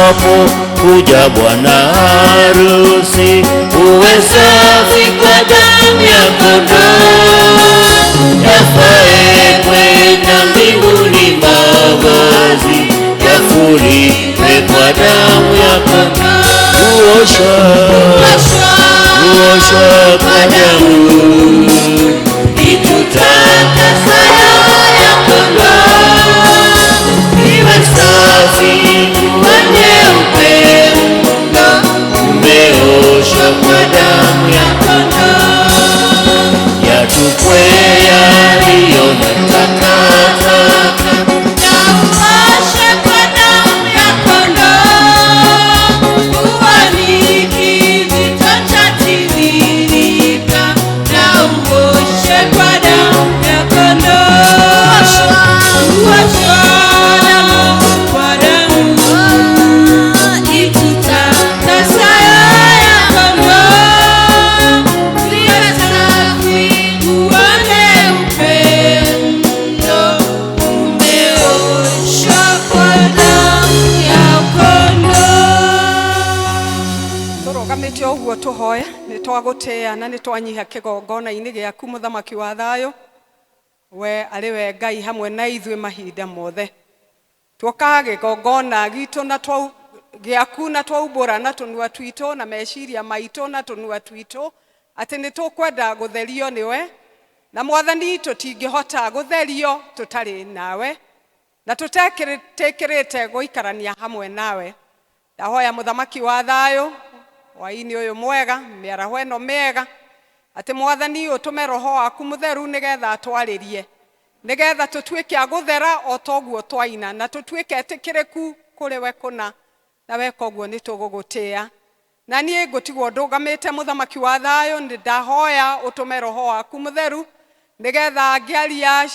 Atakapokuja bwana harusi, uwe safi kwa damu ya kondoo, yafae kwenda mbinguni mavazi yafuliwe kwa damu ya kondoo, kuoshwa, kuoshwa kwa damu itutakasayo ya kondoo, iwe safi kuwa nyeupe mno, umeoshwa kwa damu ya kondoo, yatupwe yaliyo na takataka. Na uoshe kwa damu ya kondoo, kuwa ni kijito chatiririka. Na uoshe kwa damu ya kondoo, uoshwa kwa damu itutakasayo ya kondoo, iwe safi kuwa nyeupe mno, umeoshwa kwa damu ya kondoo. Tũrũgamĩte ũguo tũhoe. Nĩ twagũtĩa na nĩ twanyiha kĩgongona-inĩ gĩaku, mũthamaki wa thayũ. We arĩ we Ngai hamwe na ithuĩ mahinda mothe. Tuoka gĩgongona gitũ na twau gĩaku na twaumbũra na tũnua twitũ na meciria maitũ na tũnua twitũ atĩ nĩ tũkwenda gũtherio nĩwe, na Mwathani, tũtingĩhota gũtherio tũtarĩ nawe na tũtetĩkĩrĩte gũikarania hamwe nawe. Ndahoya, mũthamaki wa thayũ, hwaĩ-inĩ ũyũ mwega, mĩaraho ĩno mĩega, atĩ Mwathani ũtũme Roho waku Mũtheru nĩgetha atwarĩrie, nĩgetha tũtuĩke a gũthera o toguo twaina, na tũtuĩke etĩkĩrĩku kũrĩ we kũna. Na weka ũguo nĩ tũgũgũtĩa. Na niĩ ngũtigwo ndũgamĩte, mũthamaki wa thayũ. Nĩ ndahoya ũtũme Roho waku Mũtheru nĩgetha ngĩaria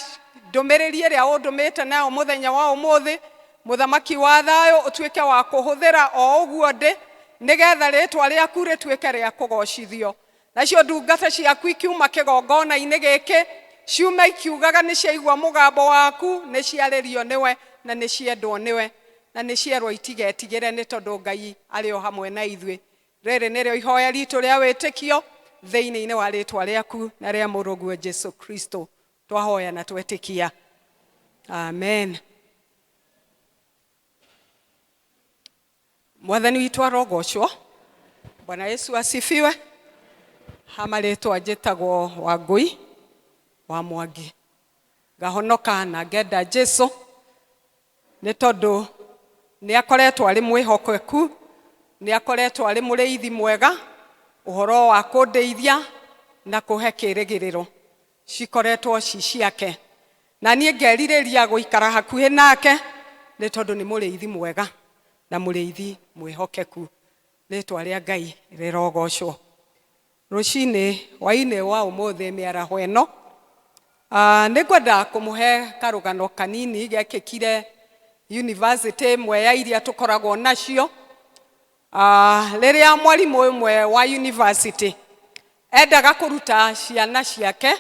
ndũmĩrĩri ĩrĩa ũndũmĩte nayo mũthenya wa ũmũthĩ, mũthamaki wa thayũ, ũtuĩke wa kũhũthĩra o ũguo ndĩ, nĩgetha rĩtwa rĩaku rĩtuĩke rĩa kũgocithio, nacio ndungata ciaku ikiuma kĩgongona-inĩ gĩkĩ ciume ikiugaga nĩ ciaigua mũgambo waku, nĩ ciarĩrio nĩwe na nĩ ciendwo nĩwe na nĩ cierwo itigetigĩre, nĩ tondũ Ngai arĩ o hamwe na ithuĩ. Rĩrĩ nĩrĩo ihoya ritũ rĩa wĩtĩkio thĩinĩ-inĩ wa rĩtwa rĩaku na rĩa mũrũguo Jesu Kristo twahoya na twetĩkia, amen. Mwathani witũ arogocwo. Bwana Yesu asifiwe. Ha marĩtwa njĩtagwo Wangũi wa Mwangi. Ngahonoka na ngenda Jesu nĩ tondũ nĩ akoretwo arĩ mwĩhokeku, nĩ akoretwo arĩ mũrĩithi mwega, ũhoro wa kũndeithia na kũhe kĩrĩgĩrĩro cikoretwo ci ciake, na niĩ ngerirĩria gũikara hakuhĩ nake nĩ tondũ nĩ mũrĩithi mwega na mũrĩithi mwĩhokeku. Rĩtwa rĩa Ngai rĩrogocwo. Rũcinĩ hwainĩ wa ũmũthĩ, mĩaraho ĩno, nĩ ngwenda kũmũhe karũgano kanini gekĩkire university ĩmwe ya iria tũkoragwo nacio, rĩrĩa mwarimũ ũmwe wa university endaga kũruta ciana ciake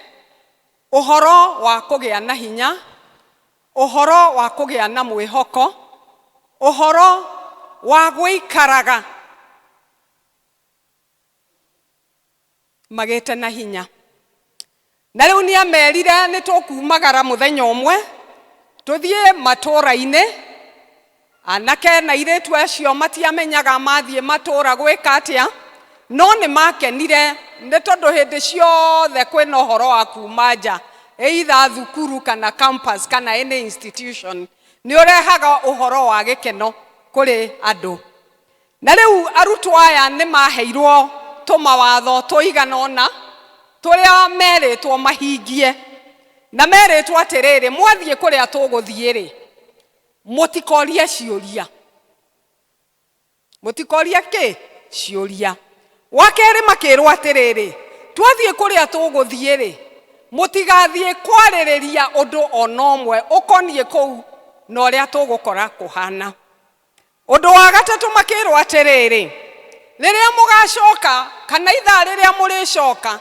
ũhoro wa kũgĩa na hinya, ũhoro wa kũgĩa na mwĩhoko, ũhoro wa gũikaraga magĩte na hinya. Na rĩu nĩ amerire nĩ tũkumagara mũthenya ũmwe tũthiĩ matũũra-inĩ. Anake na airĩtu acio matiamenyaga mathiĩ matũũra gwĩka atĩa, no nĩ makenire nĩ tondũ hĩndĩ ciothe kwĩna ũhoro wa kuma nja, either thukuru kana campus kana any institution, nĩ ũrehaga ũhoro wa gĩkeno kũrĩ andũ. Na rĩu arutwo aya nĩ maheirwo tũmawatho tũigana ũna tũrĩa merĩtwo mahingie, na merĩtwo atĩrĩrĩ, mwathiĩ kũrĩa tũgũthiĩ rĩ, mũtikorie ciũria. Mũtikorie kĩ ciũria. Wa kerĩ makĩrwo atĩrĩrĩ, twathiĩ kũrĩa tũgũthiĩ rĩ, mũtigathiĩ kwarĩrĩria ũndũ ona ũmwe ũkoniĩ kũu na ũrĩa tũgũkora kũhana. Ũndũ wa gatatũ makĩrwo atĩrĩrĩ, rĩrĩa mũgacoka kana ithaa rĩrĩa mũrĩcoka,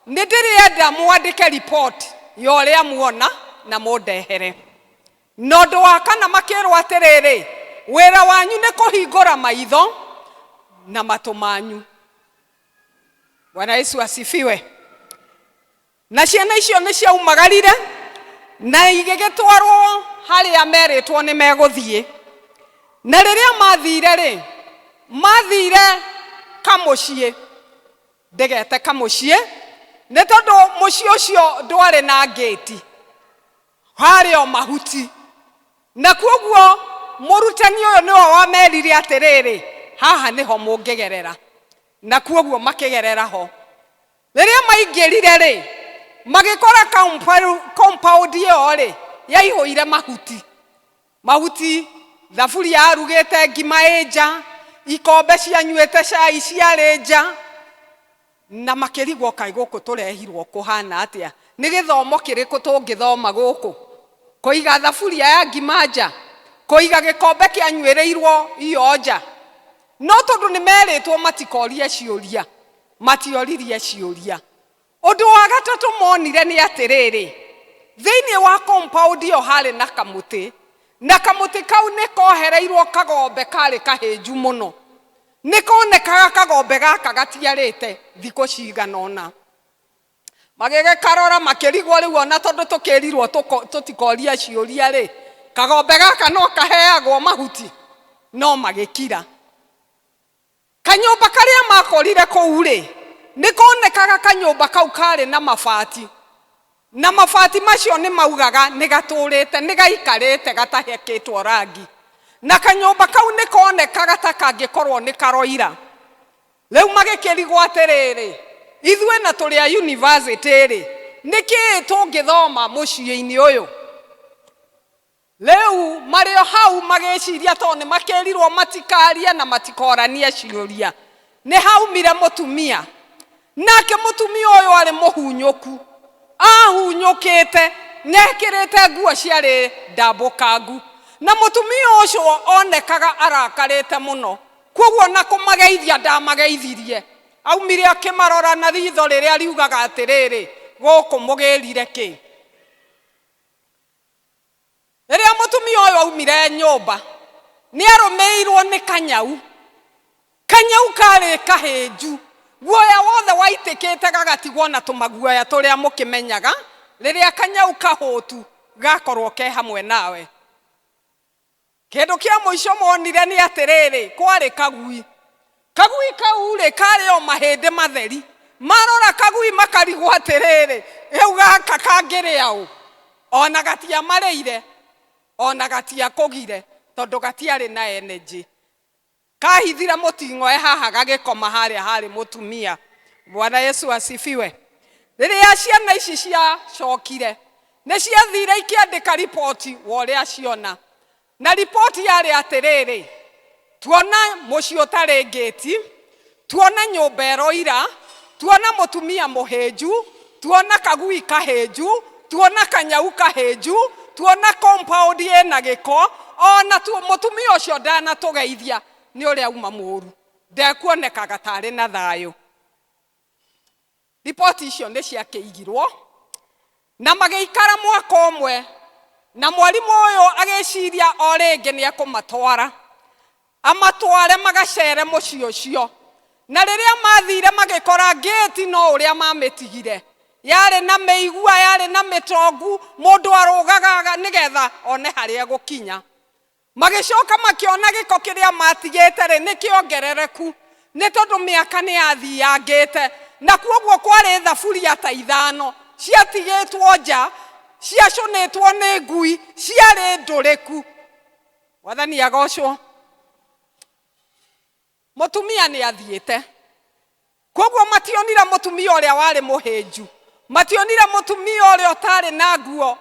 nĩ ndĩrĩenda mwandĩke report ya ũrĩa muona na mũndehere. Na ũndũ wa kana makĩrwo atĩrĩrĩ, Wĩra wanyu nĩ kũhingũra maitho na matũ manyu. Bwana Yesu asifiwe. Na ciana icio nĩ ciaumagarire na igĩgĩtwarwo harĩa merĩtwo nĩ megũthiĩ. Na rĩrĩa mathire rĩ, mathire kamũciĩ, ndĩgete kamũciĩ nĩ tondũ mũciĩ ũcio ndwarĩ na ngĩti, harĩ o mahuti. Na kuoguo mũrutani ũyũ nĩwe wamerire atĩrĩrĩ, haha nĩho mũngĩgerera. Na kuoguo makĩgerera ho. Rĩrĩa maingĩrire rĩ, magĩkora compound ĩyo rĩ, yaihũire mahuti. Mahuti, thaburia yarugĩte ngima ĩ nja, ikombe cianyuĩte cai ciarĩ nja, na makĩrigwo kaĩ gũkũ tũrehirwo kũhana atĩa? Nĩ gĩthomo kĩrĩkũ tũngĩthoma gũkũ? Kũiga thaburia ya ngima nja, kũiga gĩkombe kĩanyuĩrĩirwo iyo nja. No tondũ nĩ merĩtwo matikorie ciũria, matioririe ciũria. Ũndũ wa gatatũ monire nĩ atĩrĩrĩ, thĩinĩ wa compound ĩyo harĩ na kamũtĩ, na kamũtĩ kau nĩ kohereirwo kagombe karĩ kahĩnju mũno. Nĩ konekaga kagombe gaka gatiarĩte thikũ cigana ũna. Magĩgĩkarora makĩrigwo rĩu ona tondũ tũkĩrirwo tũtikorie ciũria rĩ, kagombe gaka no kaheagwo mahuti? No magĩkira. Kanyũmba karĩa makorire kũu rĩ, nĩ konekaga kanyũmba kau karĩ na mabati, na mabati macio nĩ maugaga nĩ gatũrĩte, nĩ gaikarĩte gatahakĩtwo rangi. Na kanyũmba kau nĩ konekaga ta kangĩkorwo nĩ karoira. Rĩu magĩkĩrigwo atĩrĩrĩ, ithuĩ na tũrĩ a university rĩ, nĩ kĩĩ tũngĩthoma mũciĩ-inĩ ũyũ? Rĩu marĩ o hau magĩciria tondũ nĩ makĩrirwo matikarie na matikoranie ciũria, nĩ haumire mũtumia. Nake mũtumia ũyũ arĩ mũhunyũku, ahunyũkĩte na ekĩrĩte nguo ciarĩ ndambũkangu. Na mũtumia ũcio onekaga arakarĩte mũno, kwoguo na kũmageithia ndamageithirie. Aumire akĩmarora na ritho rĩrĩa riugaga atĩrĩrĩ, gũkũ mũgĩrire kĩ? Rĩrĩa mũtumia ũyũ aumire nyũmba, nĩ arũmĩrĩirwo nĩ kanyau. Kanyau karĩ kahĩnju, guoya wothe waitĩkĩte gagatigwo na tũmaguoya tũrĩa mũkĩmenyaga rĩrĩa kanyau kahũtu gakorwo ke hamwe nawe. Kĩndũ kĩa mũico monire nĩ atĩrĩrĩ, kwarĩ kagui. Kagui kau-rĩ, karĩ o mahĩndĩ matheri. Marora kagui makarigwo atĩrĩrĩ, rĩu gaka kangĩrĩa ũ? Ona gatiamarĩire, ona gatiakũgire, tondũ gatiarĩ na energy. Kahithire mũting'oe haha gagĩkoma harĩa harĩ mũtumia. Bwana Yesu asifiwe. Rĩrĩa ciana ici ciacokire, nĩ ciathire ikĩandĩka riboti wa ũrĩa ciona. Na riboti yarĩ atĩrĩrĩ, tuona mũciĩ ũtarĩ ngĩti, tuona nyũmba ĩroira, tuona mũtumia mũhĩnju, tuona kagui kahĩnju, tuona kanyau kahĩnju, tuona compound ĩna gĩko, ona mũtumia ũcio ndanatũgeithia nĩ ũrĩa auma mũru, ndekuonekaga tarĩ na thayũ. Riboti icio nĩ ciakĩigirwo na magĩikara mwaka ũmwe, na mwarimũ ũyũ agĩciria o rĩngĩ nĩ ekũmatwara, amatware magacere mũciĩ ũcio. Na rĩrĩa mathire magĩkora ngĩti no ũrĩa mamĩtigire, yarĩ na mĩigua, yarĩ na mĩtongu, mũndũ arũgaga nĩgetha one harĩa egũkinya. Magĩcoka makĩona gĩko kĩrĩa matigĩte-rĩ, nĩ kĩongerereku, nĩ tondũ mĩaka nĩ yathiangĩte, na kwoguo kwarĩ thaburia ta ithano ciatigĩtwo nja, ciacũnĩtwo nĩ ngui, ciarĩ ndũrĩku. Mwathani agocwo. Mũtumia nĩ athiĩte. Kwoguo mationire mũtumia ũrĩa warĩ mũhĩnju, mationire mũtumia ũrĩa ũtarĩ na nguo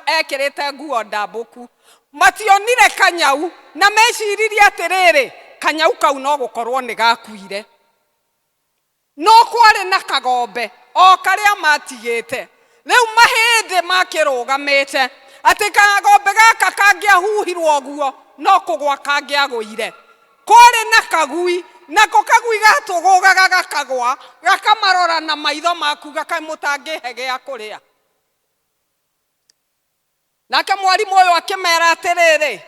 ekĩrĩte nguo ndambũku, mationire kanyau, na meciririe atĩrĩrĩ, kanyau kau no gũkorwo nĩ gakuire. No kwarĩ na kagombe o karĩa matigĩte. Rĩu mahĩndĩ makĩrũgamĩte atĩ kagombe gaka kangĩahuhirwo ũguo no kũgwa kangĩagũire. Kwarĩ na kagui, nako kagui gatũgũgaga gakagwa, gakamarora na maitho maku kaĩ mũtangĩhe gĩa kũrĩa. Nake mwarimũ ũyũ akĩmera atĩrĩrĩ,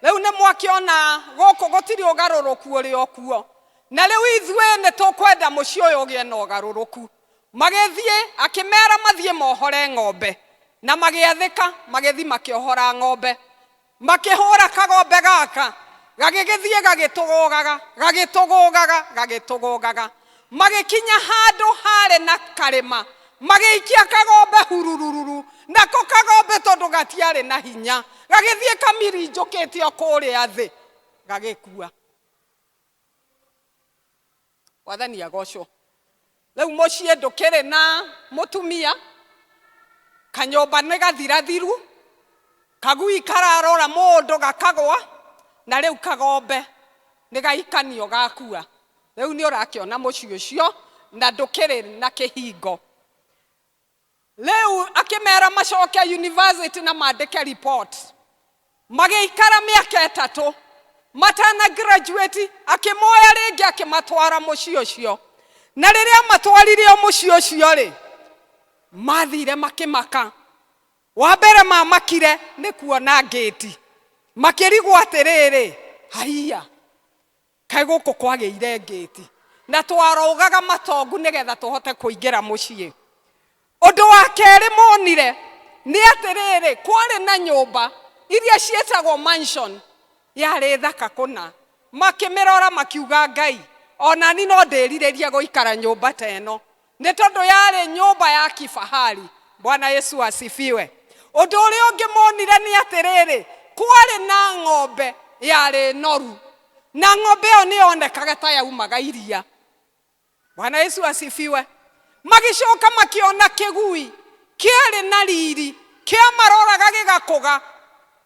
Rĩu nĩ mwakĩona gũkũ gũtirĩ ũgarũrũku ũrĩ o kuo, na rĩu ithuĩ nĩ tũkwenda mũciĩ ũyũ ũgĩe na ũgarũrũku. Magĩthiĩ, akĩmera mathiĩ mohore ng'ombe, na magĩathĩka, magĩthiĩ makĩohora ng'ombe, makĩhũra kagombe gaka, gagĩgĩthiĩ gagĩtũgũgaga, gagĩtũgũgaga, gagĩtũgũgaga, magĩkinya handũ harĩ na karĩma, magĩikia kagombe hururururu, nako kagombe tondũ gatiarĩ na hinya, gagĩthiĩ kamirinjũkĩte o kũrĩa thĩ, gagĩkua. Mwathani agocwo. Rĩu mũciĩ ndũkĩrĩ na mũtumia, kanyũmba nĩ gathirathiru, kagui kararora mũndũ gakagwa, na rĩu kagombe nĩ gaikanio gakua. Rĩu nĩ ũrakĩona mũciĩ ũcio na ndũkĩrĩ na kĩhingo. Rĩu akĩmera macoke university na mandĩke report. Magĩikara mĩaka 3 matana graduate, akĩmoya rĩngĩ akĩmatwara mũciĩ ũcio. Na rĩrĩa matwarire o mũciĩ ũcio rĩ, mathire makĩmaka. Wa mbere mamakire nĩ kuona ngĩti, makĩrigwo atĩrĩrĩ, haiya, kaĩ gũkũ kwagĩire ngĩti, na twarũgaga matongu nĩgetha tũhote kũingĩra mũciĩ. Ũndũ wa kerĩ monire nĩ atĩrĩrĩ, kwarĩ na nyũmba iria ciĩtagwo mansion, yarĩ thaka kũna. Makĩmĩrora makiuga, Ngai, onani no ndĩrirĩrie gũikara nyũmba ta ĩno, nĩ tondũ yarĩ nyũmba ya kifahari. Bwana Yesu asifiwe. Ũndũ ũrĩa ũngĩ monire nĩ atĩrĩrĩ, kwarĩ na ng'ombe yarĩ noru, na ng'ombe ĩyo nĩ yonekaga ta yaumaga iria. Bwana Yesu asifiwe. Magĩcoka makĩona kĩgui kĩarĩ na riri, kĩamaroraga gĩgakũga,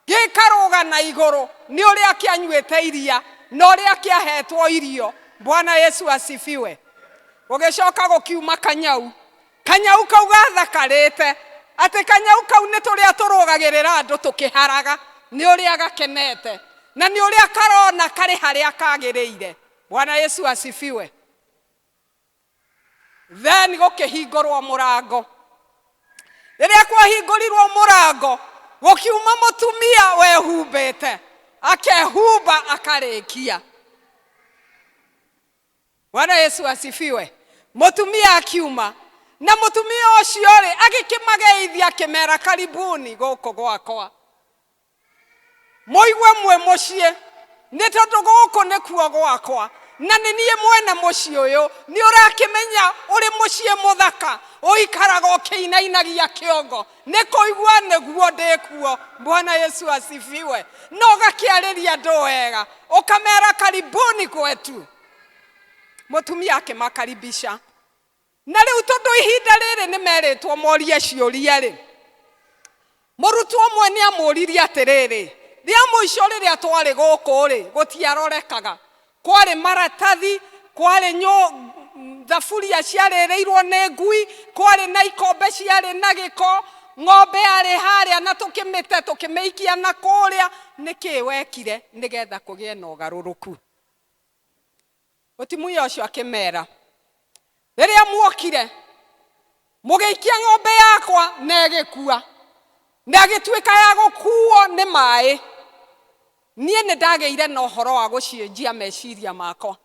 gĩkarũga na igũrũ nĩ ũrĩa kĩanyuĩte iria na ũrĩa kĩahetwo irio. Bwana Yesu asifiwe. Gũgĩcoka gũkiuma kanyau, kanyau kau gathakarĩte, atĩ kanyau kau nĩ tũrĩa tũrũgagĩrĩra andũ tũkĩharaga nĩ ũrĩa gakenete na nĩ ũrĩa karona karĩ harĩa kagĩrĩire. Bwana Yesu asifiwe. Then gũkĩhingũrwo mũrango. Rĩrĩa kwahingũrirwo mũrango, gũkiuma mũtumia wehumbĩte, akehumba akarĩkia. Bwana Yesu asifiwe. Mũtumia akiuma, na mũtumia ũcio rĩ, agĩkĩmageithia akĩmera, karibuni gũkũ gwakwa, mũigue mwĩ mũciĩ, nĩ tondũ gũkũ nĩkuo gwakwa, na nĩ niĩ mwene mũciĩ ũyũ. Nĩ ũrakĩmenya ũrĩ mũciĩ mũthaka, ũikaraga ũkĩinainagia kĩongo nĩ kũigua nĩguo ndĩkuo. Bwana Yesu asifiwe. Na ũgakĩarĩria andũ wega, ũkamera karibuni kwetu. Mũtumia akĩmakaribisha. Na rĩu tondũ ihinda rĩrĩ nĩ merĩtwo morie ciũria rĩ, mũrutwo ũmwe nĩ amũririe atĩrĩrĩ, rĩa mũico rĩrĩa twarĩ gũkũ rĩ, gũtiarorekaga, kwarĩ maratathi, kwarĩ thaburia ciarĩrĩirwo nĩ ngui, kwarĩ na ikombe ciarĩ na gĩko, ng'ombe yarĩ harĩa na tũkĩmĩte tũkĩmĩikia na kũrĩa, nĩkĩ wekire nĩgetha kũgĩe na ũgarũrũku? Mũtumia ũcio akĩmera, rĩrĩa muokire mũgĩikia ng'ombe yakwa na ĩgĩkua, na ĩgĩtuĩka ya gũkuo nĩ maĩ, niĩ nĩ ndagĩire na ũhoro wa gũcenjia meciria makwa,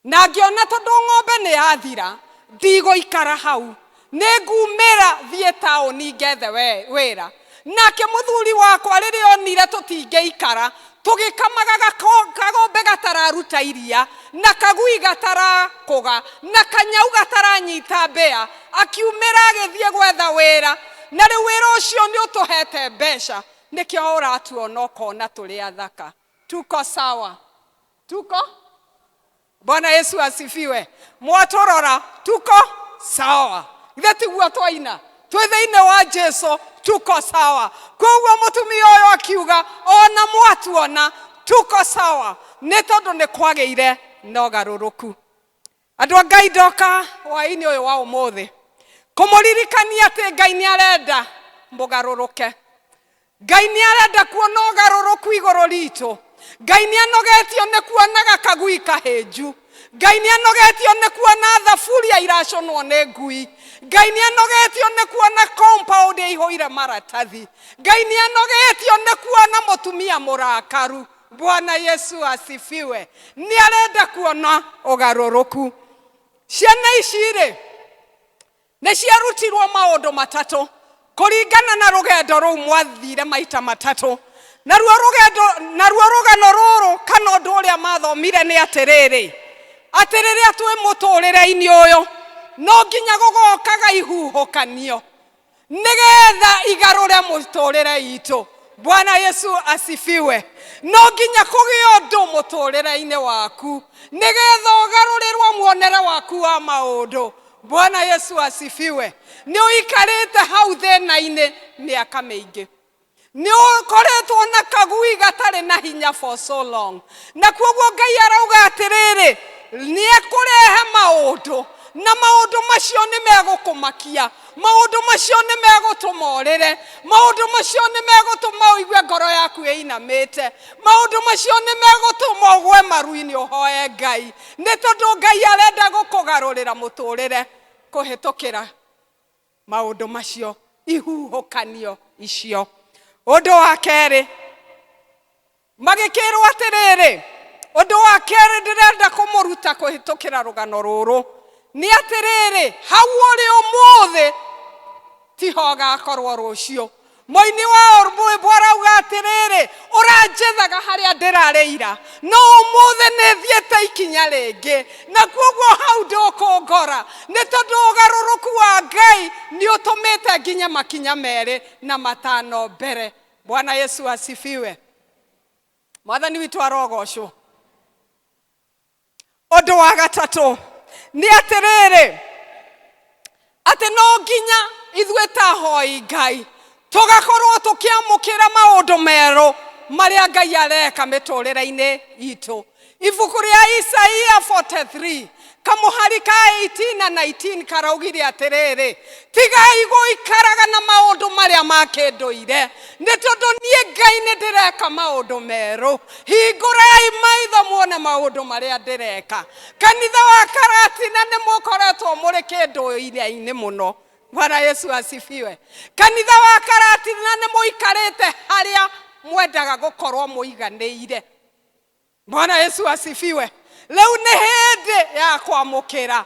na ngĩona tondũ ng'ombe nĩ yathira, ndigũikara hau, nĩ ngumĩra thiĩ taũni ngethe wĩra. Nake mũthuri wakwa rĩrĩa onire tũtingĩikara tũgĩkamaga kagombe gatararuta iria, na kagui gatarakũga, na kanyau gataranyita mbĩa, akiumĩra agĩthiĩ gwetha wĩra, na rĩu wĩra ũcio nĩ ũtũhete mbeca, nĩkĩo ũratuona ũkona tũrĩ athaka. Tuko sawa, tuko. Bwana Yesu asifiwe. Mwatũrora tuko sawa, ithe tiguo twaina twĩ thĩinĩ wa Jesu, tuko sawa. Koguo mũtumia ũyũ akiuga ona mwatuona tuko sawa, nĩ tondũ nĩ kwagĩire na ũgarũrũku. Andũ a Ngai, ndoka hwaĩ-inĩ ũyũ wa ũmũthĩ kũmũririkania atĩ Ngai nĩ arenda mũgarũrũke. Ngai nĩ arenda kuona ũgarũrũku igũrũ ritũ. Ngai nĩ anogetio nĩ kuonaga kagui kahĩnju. Ngai nĩ anogetio nĩ kuona thaburia iracũnwo nĩ ngui. Ngai nĩ anogetio nĩ kuona compound ĩihũire maratathi. Ngai nĩ anogetio nĩ kuona mũtumia mũrakaru. Bwana Yesu asifiwe. Nĩ arenda kuona ũgarũrũku. Ciana ici rĩ, nĩ ciarutirwo maũndũ matatũ kũringana na rũgendo rũu mwathire maita matatũ. Naruo rũgendo, naruo rũgano rũrũ kana ũndũ ũrĩa mathomire nĩ atĩrĩrĩ, atĩ rĩrĩa twĩ mũtũrĩre-inĩ ũyũ no nginya gũgokaga ihuhũkanio nĩgetha igarũre mũtũrĩre itũ. Bwana Yesu asifiwe. No nginya kũgĩe ũndũ mũtũrĩre-inĩ waku nĩgetha ũgarũrĩrwo muonere waku wa maũndũ. Bwana Yesu asifiwe. Nĩ ũikarĩte hau thĩna-inĩ mĩaka mĩingĩ, nĩ ũkoretwo na kagui gatarĩ na hinya for so long, na kuoguo Ngai arauga atĩrĩrĩ, nĩ ekũrehe maũndũ na maũndũ macio nĩ megũkũmakia, maũndũ macio nĩ megũtũma ũrĩre, maũndũ macio nĩ megũtũma ũigue ngoro yaku ĩinamĩte, maũndũ macio nĩ megũtũma ũgwe maru-inĩ ũhoe Ngai, nĩ tondũ Ngai arenda gũkũgarũrĩra mũtũrĩre kũhĩtũkĩra maũndũ macio, ihuhũkanio icio. Ũndũ wa kerĩ magĩkĩrwo atĩrĩrĩ, ũndũ wa kerĩ ndĩrenda kũmũruta kũhĩtũkĩra rũgano rũrũ nĩ atĩrĩrĩ, hau ũrĩ ũmũthĩ tiho ũgakorwo rũciũ. Mũini wa rwĩmbo arauga atĩrĩrĩ, ũranjethaga harĩa ndĩrarĩira, no ũmũthĩ nĩ thiĩte ikinya rĩngĩ, na kuoguo hau ndũkũngora, nĩ tondũ ũgarũrũku wa Ngai nĩ ũtũmĩte nginye makinya merĩ na matano mbere. Bwana Yesu asifiwe. Mwathani witũ arogocwo. Ũndũ wa gatatũ nĩ atĩrĩrĩ, atĩ no nginya ithuĩ ta ahoi Ngai tũgakorwo tũkĩamũkĩra maũndũ merũ marĩa Ngai areka mĩtũrĩre-inĩ itũ. Ibuku rĩa Isaia 43 kamũhari ka 18 na 19 karaugire atĩrĩrĩ, tigai gũikaraga na maũndũ marĩa ma kĩndũire, nĩ tondũ niĩ Ngai nĩ ndĩreka maũndũ merũ. Hingũrai maitho muone maũndũ marĩa ndĩreka. Kanitha wa Karatina nĩ mũkoretwo mũrĩ kĩndũire-inĩ mũno. Bwana Yesu asifiwe. Kanitha wa Karatina nĩ mũikarĩte harĩa mwendaga gũkorwo mũiganĩire. Bwana Yesu asifiwe. Rĩu nĩ hĩndĩ ya kwamũkĩra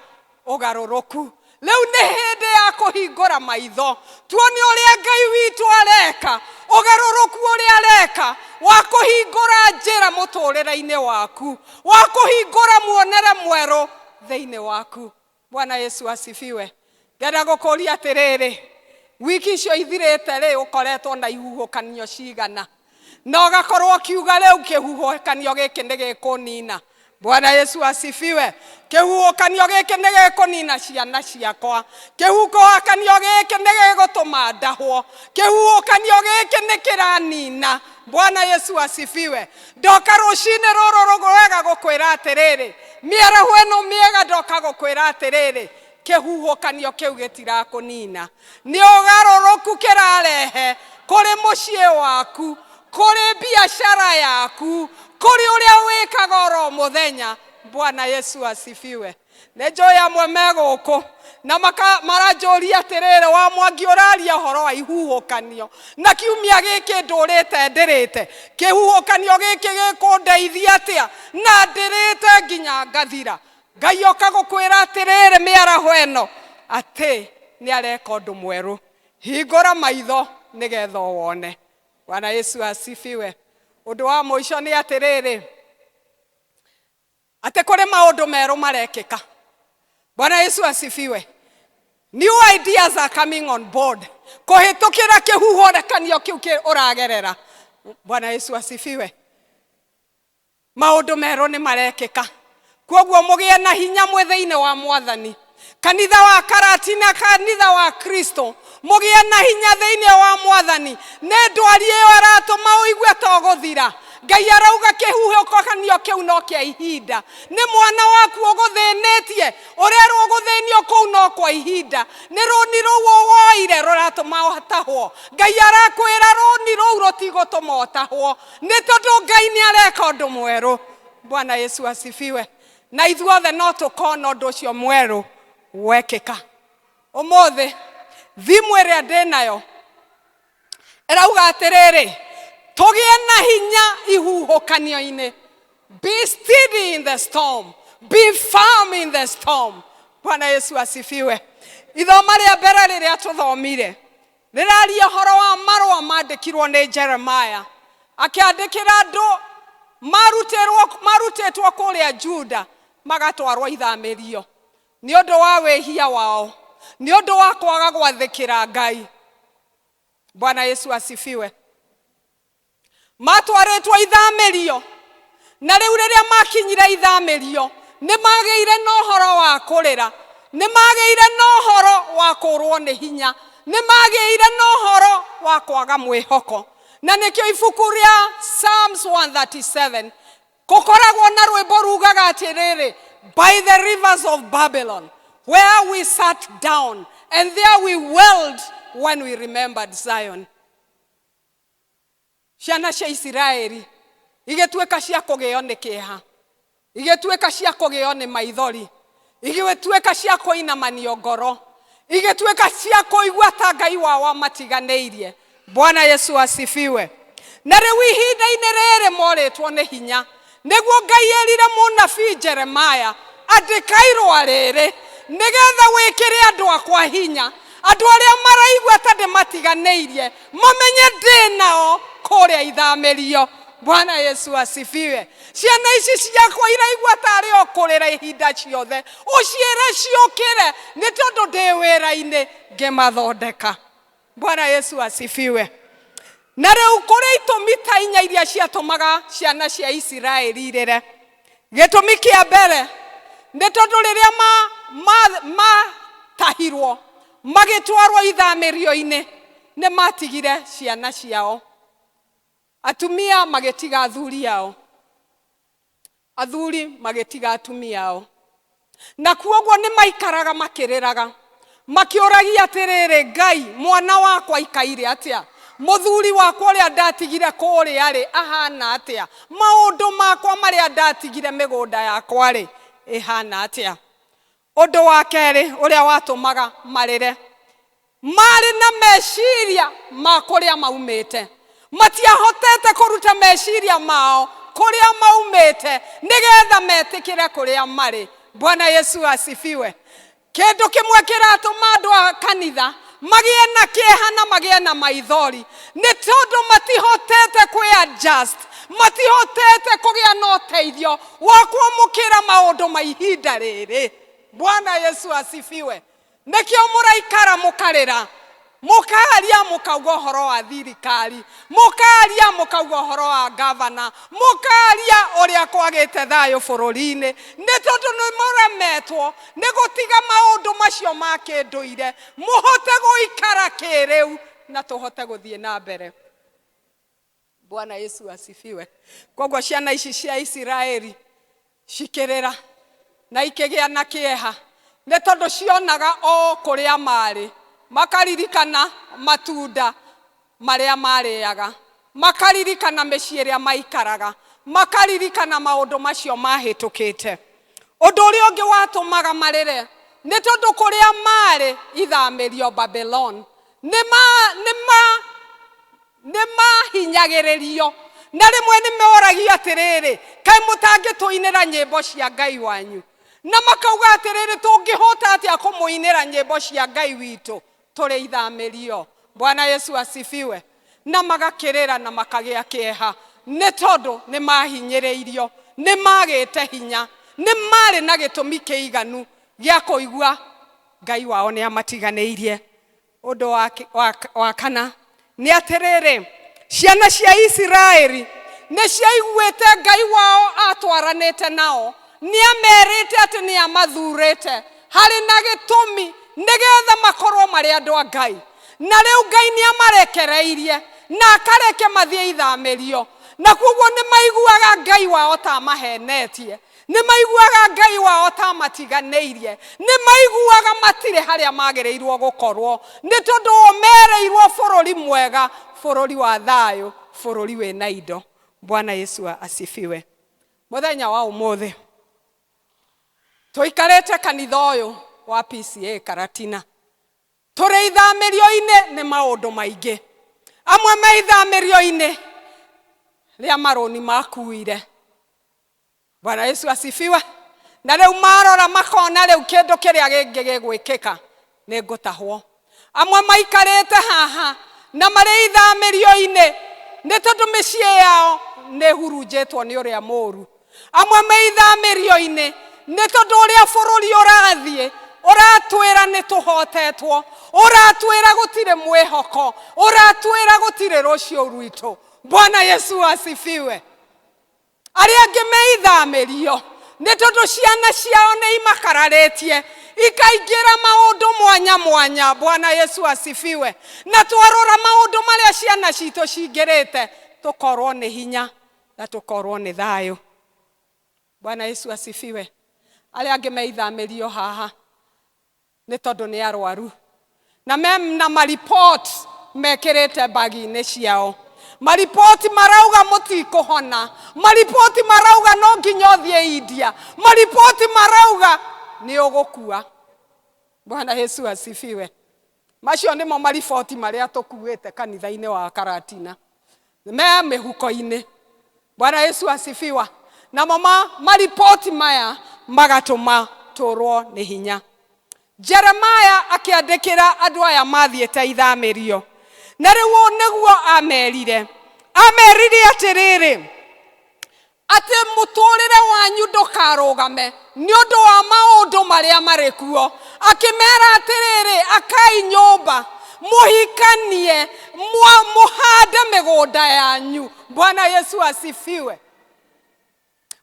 ũgarũrũku, rĩu nĩ hĩndĩ ya kũhingũra maitho tuone ũrĩa Ngai witũ areka, ũgarũrũku ũrĩa areka wa kũhingũra njĩra mũtũrĩre-inĩ waku, wa kũhingũra muonere mwerũ thĩinĩ waku. Bwana Yesu asifiwe. Ngenda gũkũria atĩrĩrĩ, wiki icio ithirĩte rĩ, ũkoretwo na ihuhũkanio cigana, na ũgakorwo ũkiuga rĩu kĩhuhũkanio gĩkĩ nĩ gĩkũnina. Bwana Yesu asifiwe. Kĩhuhũkanio gĩkĩ nĩ gĩkũnina ciana ciakwa, kĩhuhũkanio gĩkĩ nĩ gĩgũtũma ndahwo, kĩhuhũkanio gĩkĩ nĩ kĩranina. Bwana Yesu asifiwe. Ndoka rũcinĩ rũrũ rwega gũkwĩra atĩrĩrĩ, mĩaraho ĩno mĩega ndoka gũkwĩra atĩrĩrĩ, kĩhuhũkanio kĩu gĩtirakũnina, nĩ ũgarũrũku kĩrarehe kũrĩ mũciĩ waku, kũrĩ biacara yaku, kũrĩ ũrĩa wĩkaga oro mũthenya. Bwana Yesu asifiwe. Nĩ njũĩ amwe me gũkũ na maranjũria atĩrĩrĩ, wa Mwangi ũraria ũhoro wa ihuhũkanio na kiumia gĩkĩ ndũrĩte ndĩrĩte, kĩhuhũkanio gĩkĩ gĩkũndeithia atĩa na ndĩrĩte nginya ngathira? Ngai oka gũkwĩra atĩrĩrĩ mĩaraho ĩno atĩ nĩ areka ũndũ mwerũ. Hingũra maitho nĩgetha wone. Bwana Yesu asifiwe. Ũndũ wa mũico nĩ atĩrĩrĩ, atĩ kũrĩ maũndũ merũ marekĩka. Bwana Yesu asifiwe. New ideas are coming on board kũhĩtũkĩra kĩhuhũkanio kĩu ũragerera. Bwana Yesu asifiwe. Maũndũ merũ nĩ marekĩka, kuoguo mũgĩe na hinya mwĩ thĩinĩ wa Mwathani. Kanitha wa Karatina, kanitha wa Kristo, mũgĩe na hinya thĩinĩ wa Mwathani. Nĩ ndwari ĩyo aratũma ũigue to gũthira. Ngai arauga kĩhuhũkanio kĩu no kĩa ihinda. Nĩ mwana waku ũgũthĩnĩtie, ũrerwo gũthĩnio kũu no kwa ihinda. Nĩ rũni rũu woire rũratũma ũtahwo. Ngai arakwĩra rũni rũu rũtigũtũma ũtahwo, nĩ tondũ Ngai nĩ areka ũndũ mwerũ. Bwana Yesu asifiwe. Na ithuothe no tũkona ũndũ ũcio mwerũ wekĩka. Ũmũthĩ thimũ ĩrĩa ndĩ nayo ĩrauga atĩrĩrĩ, tũgĩe na hinya ihuhũkanio-inĩ. Be steady in the storm, be firm in the storm. Bwana Yesu asifiwe. Ithoma rĩa mbere rĩrĩa tũthomire rĩraria ũhoro wa marũa mandĩkirwo nĩ Jeremiah akĩandĩkĩra andũ marutĩtwo kũrĩa Juda magatwarwo ithamĩrio nĩ ũndũ wa wĩhia wao, nĩ ũndũ wa kwaga gwathĩkĩra Ngai. Bwana Yesu asifiwe. Matwarĩtwo ithamĩrio, na rĩu rĩrĩa makinyire ithamĩrio nĩ magĩire na ũhoro wa kũrĩra, nĩ magĩire na ũhoro wa kũrwo nĩ hinya, nĩ magĩire na ũhoro wa kwaga mwĩhoko. Na nĩkĩo ibuku rĩa Psalms 137 gũkoragwo na rwĩmbo rugaga atĩrĩrĩ, by the rivers of Babylon where we sat down and there we wailed when we remembered Zion. Ciana cia Isiraeli igĩtuĩka cia kũgĩo nĩ kĩeha, igĩtuĩka cia kũgĩo nĩ maithori, igĩtuĩka cia kũinamanio ngoro, igĩtuĩka cia kũigua ta Ngai wao amatiganĩirie. Bwana Yesu asifiwe. Na rĩu ihinda-inĩ rĩrĩ morĩtwo nĩ hinya, nĩguo Ngai erire mũnabii Jeremiah, andĩka irũa rĩrĩ nĩgetha wĩkĩre andũ akwa hinya, andũ arĩa maraigua ta ndĩmatiganĩirie mamenye ndĩ nao kũrĩa ithamĩrio. Bwana Yesu asifiwe. Ciana ici ciakwa iraigua tarĩ o kũrĩra ihinda ciothe, ũciĩre ciũkĩre nĩ tondũ ndĩ wĩra-inĩ ngĩmathondeka. Bwana Yesu asifiwe. Na rĩu kũrĩ itũmi ta inya iria ciatũmaga ciana cia Isiraeli irĩre. Gĩtũmi kĩa mbere nĩ tondũ rĩrĩa matahirwo magĩtwarwo ithamĩrio-inĩ nĩ matigire ciana ciao, atumia magĩtiga athuri ao, athuri magĩtiga atumia ao, na kuoguo nĩ maikaraga makĩrĩraga makĩũragia atĩrĩrĩ, Ngai, mwana wakwa aikaire atĩa? Mũthuri wakwa ũrĩa ndatigire kũrĩa rĩ ahana atĩa? Maũndũ makwa marĩa ndatigire mĩgũnda yakwa rĩ ĩhana atĩa? Ũndũ wa kerĩ ũrĩa watũmaga marĩre, marĩ na meciria ma kũrĩa maumĩte, matiahotete kũruta meciria mao kũrĩa maumĩte nĩgetha metĩkĩre kũrĩa marĩ. Bwana Yesu asifiwe. Kĩndũ kĩmwe kĩratũma andũ a kanitha magĩe na kĩeha na magĩe na maithori nĩ tondũ matihotete kwĩ-adjust, matihotete kũgĩa na ũteithio wa kwamũkĩra maũndũ ma ihinda rĩrĩ. Bwana Yesu asifiwe. Nĩkĩo mũraikara mũkarĩra, mũkaria mũkauga ũhoro wa thirikari, mũkaria mũkauga ũhoro wa gavana, mũkaria ũrĩa kwagĩte thayũ bũrũri-inĩ, nĩ tondũ nĩ mũremetwo nĩ gũtiga maũndũ macio ma kĩndũire, mũhote gũikara kĩrĩu na tũhote gũthiĩ na mbere. Bwana Yesu asifiwe. Koguo ciana ici cia Isiraeli cikĩrĩra na ikĩgĩa na kĩeha nĩ tondũ cionaga o kũrĩa marĩ, makaririkana matunda marĩa marĩaga, makaririkana mĩciĩ ĩrĩa maikaraga, makaririkana maũndũ macio mahĩtũkĩte. Ũndũ ũrĩa ũngĩ watũmaga marĩre nĩ tondũ kũrĩa marĩ ithamĩrio Babylon nĩ mahinyagĩrĩrio, na rĩmwe nĩ moragio atĩrĩrĩ, kaĩ mũtangĩtũinĩra nyĩmbo cia Ngai wanyu? Na makauga atĩrĩrĩ, tũngĩhota atĩa kũmũinĩra nyĩmbo cia Ngai witũ tũrĩ ithamĩrio? Bwana Yesu asifiwe. Na magakĩrĩra na makagĩa kĩeha nĩ tondũ nĩ mahinyĩrĩirio, nĩ magĩte hinya, nĩ marĩ na gĩtũmi kĩiganu gĩa kũigua Ngai wao nĩ amatiganĩirie. Ũndũ wa kana nĩ atĩrĩrĩ, ciana cia Isiraeli nĩ ciaiguĩte Ngai wao atwaranĩte nao, nĩ amerĩte atĩ nĩ amathurĩte harĩ na gĩtũmi nĩgetha makorwo marĩ andũ a Ngai. Na rĩu Ngai nĩ amarekereirie na akareke mathiĩ ithamĩrio, na koguo nĩ maiguaga Ngai wao ta amahenetie, nĩ maiguaga Ngai wao ta amatiganĩirie, nĩ maiguaga matirĩ harĩa magĩrĩirwo gũkorwo, nĩ tondũ o mereirwo bũrũri mwega, bũrũri wa thayũ, bũrũri wĩna indo. Bwana Yesu asifiwe. Mũthenya wa ũmũthĩ tũikarĩte kanitha ũyũ wa PCA Karatina. Tũrĩ ithamĩrio-inĩ nĩ maũndũ maingĩ. Amwe me ithamĩrio-inĩ rĩa marũni makuire. Bwana Yesu asifiwe. Na rĩu marora makona rĩu kĩndũ kĩrĩa gĩngĩ gĩgwĩkĩka nĩ ngũtahwo. Amwe maikarĩte haha na marĩ ithamĩrio-inĩ nĩ tondũ mĩciĩ yao nĩ ĩhurunjĩtwo nĩ ũrĩa mũũru. Amwe me ithamĩrio-inĩ nĩ tondũ ũrĩa bũrũri ũrathiĩ ũratwĩra nĩ tũhotetwo, ũratwĩra gũtirĩ mwĩhoko, ũratwĩra gũtirĩ rũciũ rwitũ. Bwana Yesu asifiwe. Arĩa angĩ me ithamĩrio nĩ tondũ ciana ciao nĩ imakararĩtie ikaingĩra maũndũ mwanya mwanya. Bwana Yesu asifiwe. Na twarora maũndũ marĩa ciana citũ cingĩrĩte tũkorwo nĩ hinya na tũkorwo nĩ thayũ. Bwana Yesu asifiwe. Arĩa angĩ me ithamĩrio haha nĩ tondũ nĩ arwaru na mena maripoti mekĩrĩte mbagi-inĩ ciao. Maripoti marauga mũtikũhona, maripoti marauga no nginya ũthiĩ India, maripoti marauga nĩ ũgũkua. Bwana Yesu asifiwe. Macio nĩmo mariboti marĩa tũkuĩte kanitha-inĩ wa Karatina, me mĩhuko-inĩ. Bwana Yesu asifiwa. Namo maripoti maya magatũma tũrwo nĩ hinya. Jeremiah akĩandĩkĩra andũ aya mathiĩte ithamĩrio, na rĩu ũũ nĩguo amerire. Amerire atĩrĩrĩ, atĩ mũtũrĩre wanyu ndũkarũgame nĩ ũndũ wa maũndũ marĩa marĩ kuo. Akĩmera atĩrĩrĩ, akai nyũmba, mũhikanie, mũhande mĩgũnda yanyu. Bwana Yesu asifiwe.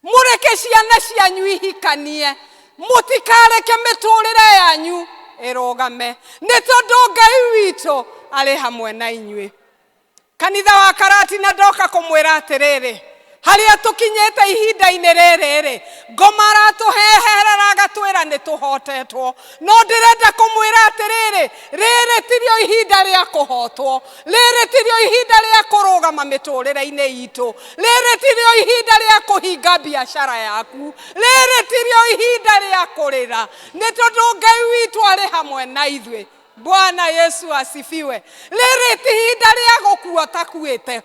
Mũreke ciana cianyu ihikanie, mũtikareke mĩtũrĩre yanyu ĩrũgame, nĩ tondũ Ngai witũ arĩ hamwe na inyuĩ. Kanitha wa Karatina ndoka kũmwĩra atĩrĩrĩ, harĩa tũkinyĩte ihinda-inĩ rĩrĩ rĩ, ngoma aratũheherera agatwĩra nĩ tũhotetwo, no ndĩrenda kũmwĩra atĩrĩrĩ, rĩrĩ tirio ihinda rĩa kũhotwo, rĩrĩ tirio ihinda rĩa kũrũgama mĩtũrĩre-inĩ itũ, rĩrĩ tirio ihinda rĩa kũhinga biacara yaku, rĩrĩ tirio ihinda rĩa kũrĩra, nĩ tondũ Ngai witũ arĩ hamwe na ithuĩ. Bwana Yesu asifiwe. Rĩrĩ ti ihinda rĩa gũkua ũtakuĩte.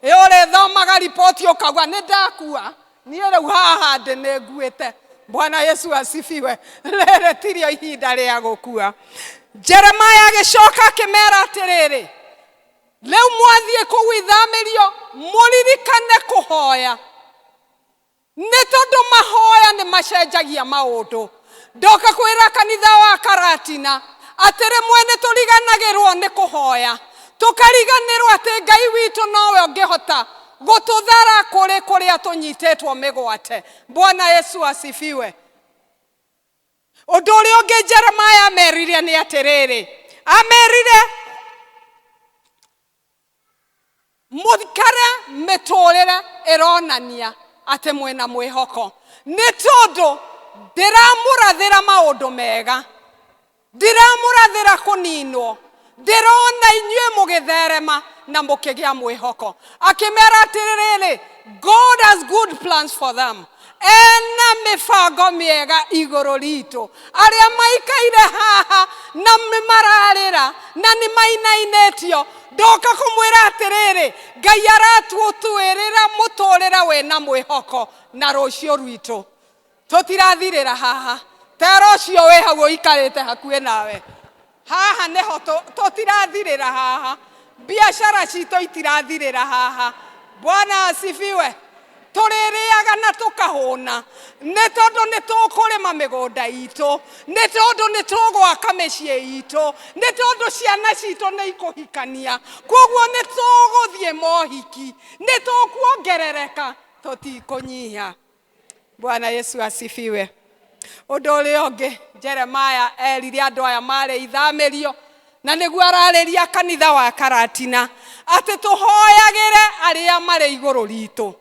Ĩ ũrĩthomaga riboti ũkauga nĩ ndakua, niĩ rĩu haha ndĩ nĩ nguĩte. Bwana Yesu asifiwe. Rĩrĩ tirio ihinda rĩa gũkua. Jeremiah agĩcoka akĩmera atĩrĩrĩ, rĩu mwathiĩ kũu ithamĩrio mũririkane kũhoya, nĩ tondũ mahoya nĩ macenjagia maũndũ. Ndoka kwĩra kanitha wa Karatina atĩ rĩmwe nĩ tũriganagĩrwo nĩ kũhoya, tũkariganĩrwo atĩ Ngai witũ nowe ũngĩhota gũtũthara kũrĩ kũrĩa tũnyitĩtwo mĩgwate. Bwana Yesu asifiwe. Ũndũ ũrĩa ũngĩ Jeremiah amerire nĩ atĩrĩrĩ, amerire mũikare mĩtũrĩre ĩronania atĩ mwĩna mwĩhoko, nĩ tondũ ndĩramũrathĩra maũndũ mega, ndiramũrathĩra kũninwo, ndĩrona inyuĩ mũgĩtherema na mũkĩgĩa mwĩhoko. Akĩmera atĩrĩrĩ, God has good plans for them. Ena mĩbango mĩega igũrũ ritũ. Arĩa maikaire haha na nĩ mararĩra na nĩ mainainĩtio, ndoka kũmwĩra atĩrĩrĩ, Ngai aratũtwĩrĩra mũtũrĩre wĩna mwĩhoko na rũciũ rwitũ. Tũtirathirĩra haha. Tera ũcio wĩ hau ũikarĩte hakuhĩ nawe, haha nĩho tũtirathirĩra haha. Biacara citũ itirathirĩra haha. Bwana asifiwe. Tũrĩrĩaga na tũkahũna, nĩ tondũ nĩ tũkũrĩma mĩgũnda itũ, nĩ tondũ nĩ tũgwaka mĩciĩ itũ, nĩ tondũ ciana citũ nĩ ikũhikania, koguo nĩ tũgũthiĩ mohiki, nĩ tũkuongerereka, tũtikũnyiha. Bwana Yesu asifiwe. Ũndũ ũrĩa ũngĩ Jeremiah erire andũ aya marĩ ithamĩrio, na nĩguo ararĩria kanitha wa Karatina, atĩ tũhoyagĩre arĩa marĩ igũrũ ritũ.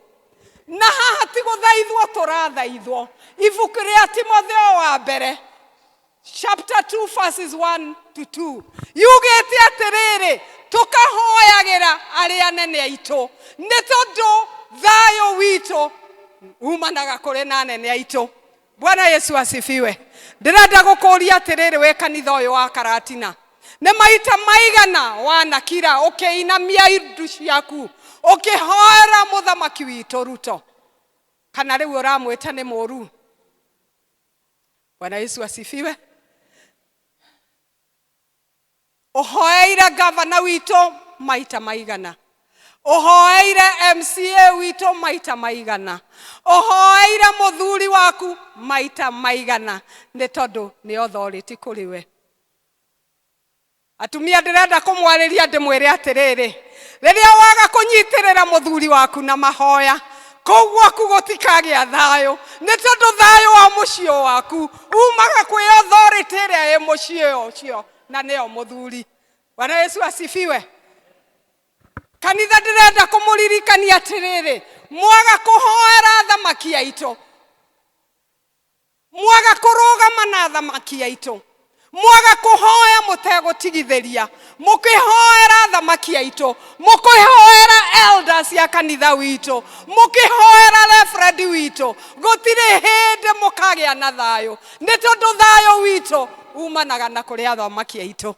Na haha ti gũthaithwo tũrathaithwo. Ibuku rĩa Timotheo wa mbere chapter 2 verses 1 to 2 yugĩte atĩrĩrĩ, tũkahoyagĩra arĩa anene aitũ, nĩ tondũ thayũ witũ umanaga kũrĩ na anene aitũ. Bwana Yesu asifiwe. Ndĩrenda gũkũria atĩrĩrĩ, wĩ kanitha ũyũ wa Karatina, Nĩ maita maigana wanakira ũkĩinamia indu ciaku ũkĩhoera mũthamaki witũ Ruto, kana rĩu ũramwĩta nĩ mũru? Bwana Yesu asifiwe. Ũhoeire gavana witũ maita maigana, ũhoeire MCA witũ maita maigana, ũhoeire mũthuri waku maita maigana, nĩ tondũ nĩ authority kũrĩ we. Atumia, ndĩrenda kũmwarĩria ndĩmwĩre atĩrĩrĩ, rĩrĩa waga kũnyitĩrĩra mũthuri waku na mahoya, kũu gwaku gũtikagĩa thayũ, nĩ tondũ thayũ wa mũciĩ waku umaga kwĩ authority ĩrĩa ĩ mũciĩ ũcio, na nĩyo mũthuri. Bwana Yesu asifiwe. Kanitha, ndĩrenda kũmũririkania atĩrĩrĩ, mwaga kũhoera athamaki aitũ, mwaga kũrũgama na athamaki aitũ, mwaga kũhoya mũtegũtigithĩria, mũkĩhoera athamaki aitũ, mũkĩhoera elders ya kanitha witũ, mũkĩhoera reverend witũ, gũtirĩ hĩndĩ mũkagĩa na thayũ, nĩ tondũ thayũ witũ umanaga na kũrĩ athamaki aitũ.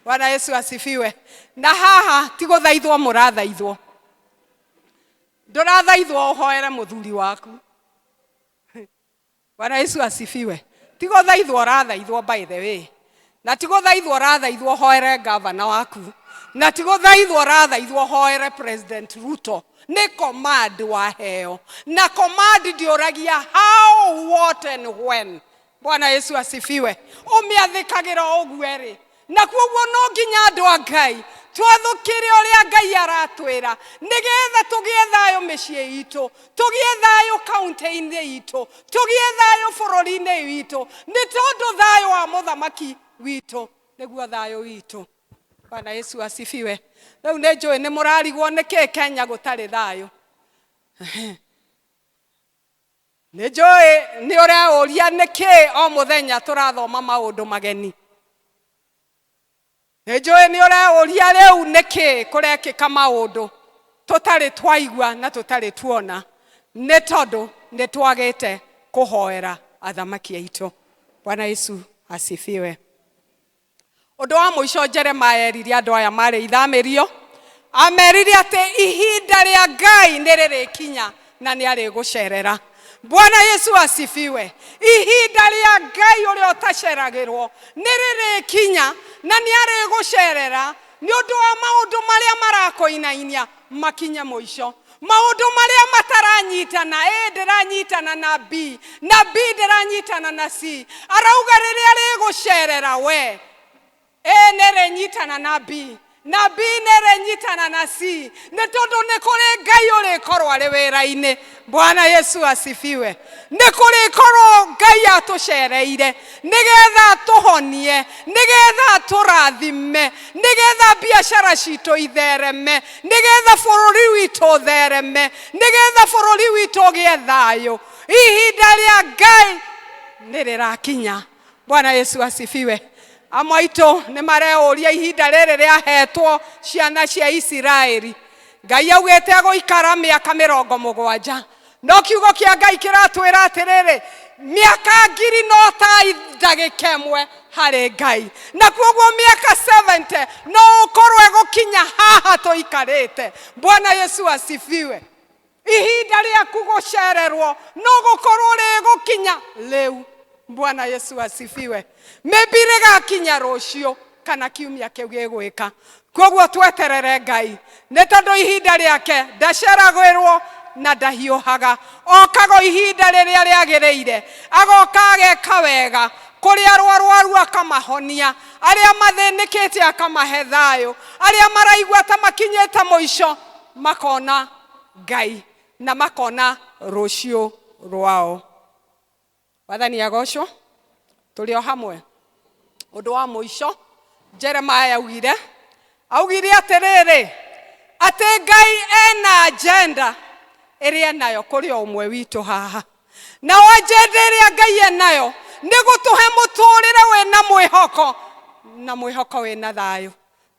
Bwana Yesu asifiwe. Na haha ti gũthaithwo mũrathaithwo, ndũrathaithwo ũhoere mũthuri waku. Bwana Yesu asifiwe. Ti gũthaithwo ũrathaithwo, by the way, na ti gũthaithwo ũrathaithwo ũhoere gavana waku, na ti gũthaithwo ũrathaithwo ũhoere President Ruto. Nĩ command waheo, na command ndĩũragia how, what and when. Bwana Yesu asifiwe. Ũmĩathĩkagĩra ũguo rĩ, na koguo no nginya andũ a Ngai twathũkĩre ũrĩa Ngai aratwĩra, nĩgetha tũgĩe thayũ mĩciĩ itũ, tũgĩe thayũ kaunti-inĩ itũ, tũgĩe thayũ bũrũri-inĩ witũ, nĩ tondũ thayũ wa mũthamaki witũ nĩguo thayũ witũ. Bwana Yesu asifiwe. Rĩu nĩ njũĩ nĩ mũrarigwo nĩkĩ Kenya gũtarĩ thayũ. Nĩ njũĩ nĩ ũreũria nĩkĩ o mũthenya tũrathoma maũndũ mageni. Nĩ njũĩ nĩ ũreũria rĩu nĩkĩ kũrekĩka maũndũ tũtarĩ twaigua na tũtarĩ tuona, nĩ tondũ nĩ twagĩte kũhoera athamaki aitũ. Bwana Yesu asifiwe. Ũndũ wa mũico, Jeremaya erire andũ aya marĩ ithamĩrio, amerire atĩ ihinda rĩa Ngai nĩ rĩrĩkinya na nĩ arĩgũcerera. Bwana Yesu asifiwe. Ihinda rĩa Ngai ũrĩa ũtaceragĩrwo nĩ rĩrĩkinya na nĩ arĩgũcerera, nĩ ũndũ wa maũndũ marĩa marakũinainia makinye mũico, maũndũ marĩa mataranyitana, A ndĩranyitana na B, na B ndĩranyitana na C. Arauga rĩrĩa rĩgũcerera we, A nĩ rĩnyitana na B, na B nĩ rĩnyitana na C, nĩ tondũ nĩ kũrĩ Ngai ũrĩkorwo arĩ wĩra-inĩ. Bwana Yesu asifiwe. Nĩ kũrĩkorwo Ngai atũcereire nĩgetha atũhonie, nĩgetha atũrathime, nĩgetha biacara citũ ithereme, nĩgetha bũrũri witũ ũthereme, nĩgetha bũrũri witũ ũgĩe thayũ. Ihinda rĩa Ngai nĩ rĩrakinya. Bwana Yesu asifiwe. Amwe aitũ nĩ mareũria ihinda rĩrĩ rĩahetwo ciana cia Isiraeli, Ngai augĩte agũikara mĩaka 70, no kiugo kĩa Ngai kĩratwĩra atĩrĩrĩ, mĩaka 1000 no ta ndagĩka ĩmwe harĩ Ngai, na koguo mĩaka 70 no ũkorwo ĩgũkinya haha tũikarĩte. Bwana Yesu asifiwe. Ihinda rĩaku gũcererwo no gũkorwo rĩgũkinya rĩu. Bwana Yesu asifiwe. Maybe rĩgakinya rũciũ kana kiumia kĩu gĩgwĩka. Koguo tweterere Ngai, nĩ tondũ ihinda rĩake ndaceragĩrwo na ndahiũhaga, okaga o ihinda rĩrĩa rĩagĩrĩire, agoka ageka wega kũrĩ arwaru, akamahonia, arĩa mathĩnĩkĩte akamahe thayũ, arĩa maraigua ta makinyĩte mũico makona Ngai na makona rũciũ rwao. Wathani agocwo. Tũrĩ o hamwe. Ũndũ wa mũico, Jeremiah augire atĩrĩrĩ, atĩ Ngai ena agenda ĩrĩa enayo kũrĩ o ũmwe witũ haha, nao agenda ĩrĩa Ngai enayo nĩ gũtũhe mũtũrĩre wĩna mwĩhoko, na mwĩhoko wĩna thayũ.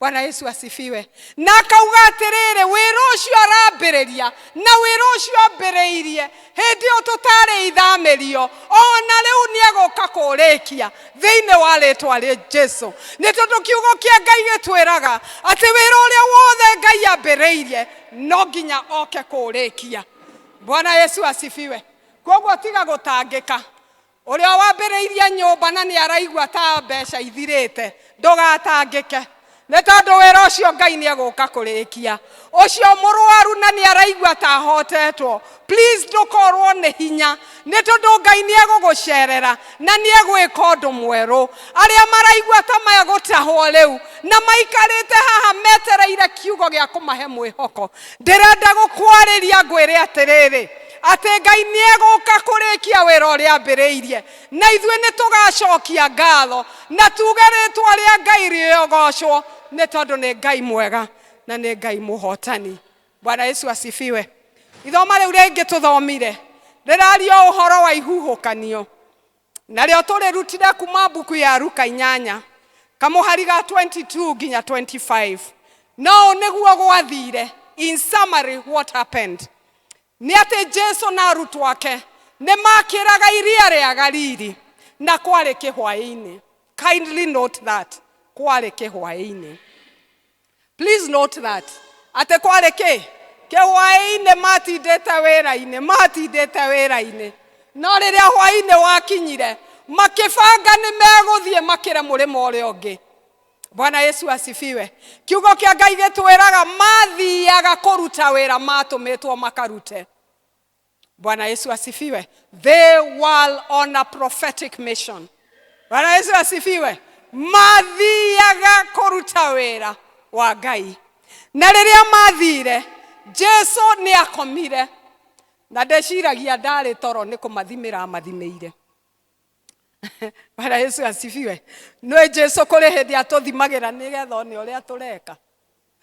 Bwana Yesu asifiwe. Na akauga atĩrĩrĩ, wĩra ũcio arambĩrĩria na wĩra ũcio ambĩrĩirie hĩndĩ ĩyo tũtarĩ ithamĩrio, ona rĩu nĩ egũka kũũrĩkia thĩinĩ wa rĩtwa rĩa Jesu. Nĩ tondũ kiugo kĩa Ngai gĩtwĩraga atĩ wĩra ũrĩa wothe Ngai ambĩrĩirie no nginya oke kũũrĩkia. Bwana Yesu asifiwe. Koguo tiga gũtangĩka. Ũrĩa wambĩrĩirie nyũmba na nĩ araigua ta mbeca ithirĩte, ndũgatangĩke, nĩ tondũ wĩra ũcio Ngai nĩ egũka kũrĩkia. Ũcio mũrwaru na nĩ araigua ta ahotetwo, please ndũkorwo nĩ hinya, nĩ tondũ Ngai nĩ egũgũcerera na nĩ egwĩka ũndũ mwerũ. Arĩa maraigua ta megũtahwo rĩu na maikarĩte haha metereire kiugo gĩa kũmahe mwĩhoko, ndĩrenda gũkwarĩria ngwĩre atĩrĩrĩ, atĩ Ngai nĩ egũka kũrĩkia wĩra ũrĩa ambĩrĩirie, na ithuĩ nĩ tũgacokia ngatho na tuge rĩtwa rĩa Ngai rĩogocwo, nĩ tondũ nĩ Ngai mwega na nĩ Ngai mũhotani. Bwana Yesu asifiwe. Ithoma rĩu rĩngĩ tũthomire rĩraria ũhoro wa ihuhũkanio, narĩo tũrĩrutire kuma mbuku ya Luka 8 kamũhari ga 22 nginya 25. No ũũ nĩguo gwathire. In summary, what happened nĩ atĩ Jesu na arutwo ake nĩ makĩraga iria rĩa Galili na kwarĩ kĩhwaĩ-inĩ. Kindly note that kwarĩ kĩhwaĩ-inĩ. Please note that atĩ kwarĩ kĩ kĩhwaĩ-inĩ, matindĩte wĩra-inĩ, matindĩte wĩra-inĩ, no rĩrĩa hwaĩ-inĩ wakinyire makĩbanga nĩ megũthiĩ makĩre mũrĩmo ũrĩa ũngĩ. Bwana Yesu asifiwe. Kiugo kĩa Ngai gĩtwĩraga mathiaga kũruta wĩra matũmĩtwo makarute. Bwana Yesu asifiwe. They were on a prophetic mission. Bwana Yesu asifiwe. Mathiaga kũruta wĩra wa Ngai, na rĩrĩa mathire Jesu nĩ akomire, na ndeciragia ndarĩ toro, nĩ kũmathimĩra amathimĩire. Bwana Yesu asifiwe. Nĩ Jesu kũrĩ hĩndĩ atũthimagĩra nĩgetha one ũrĩa tũreka.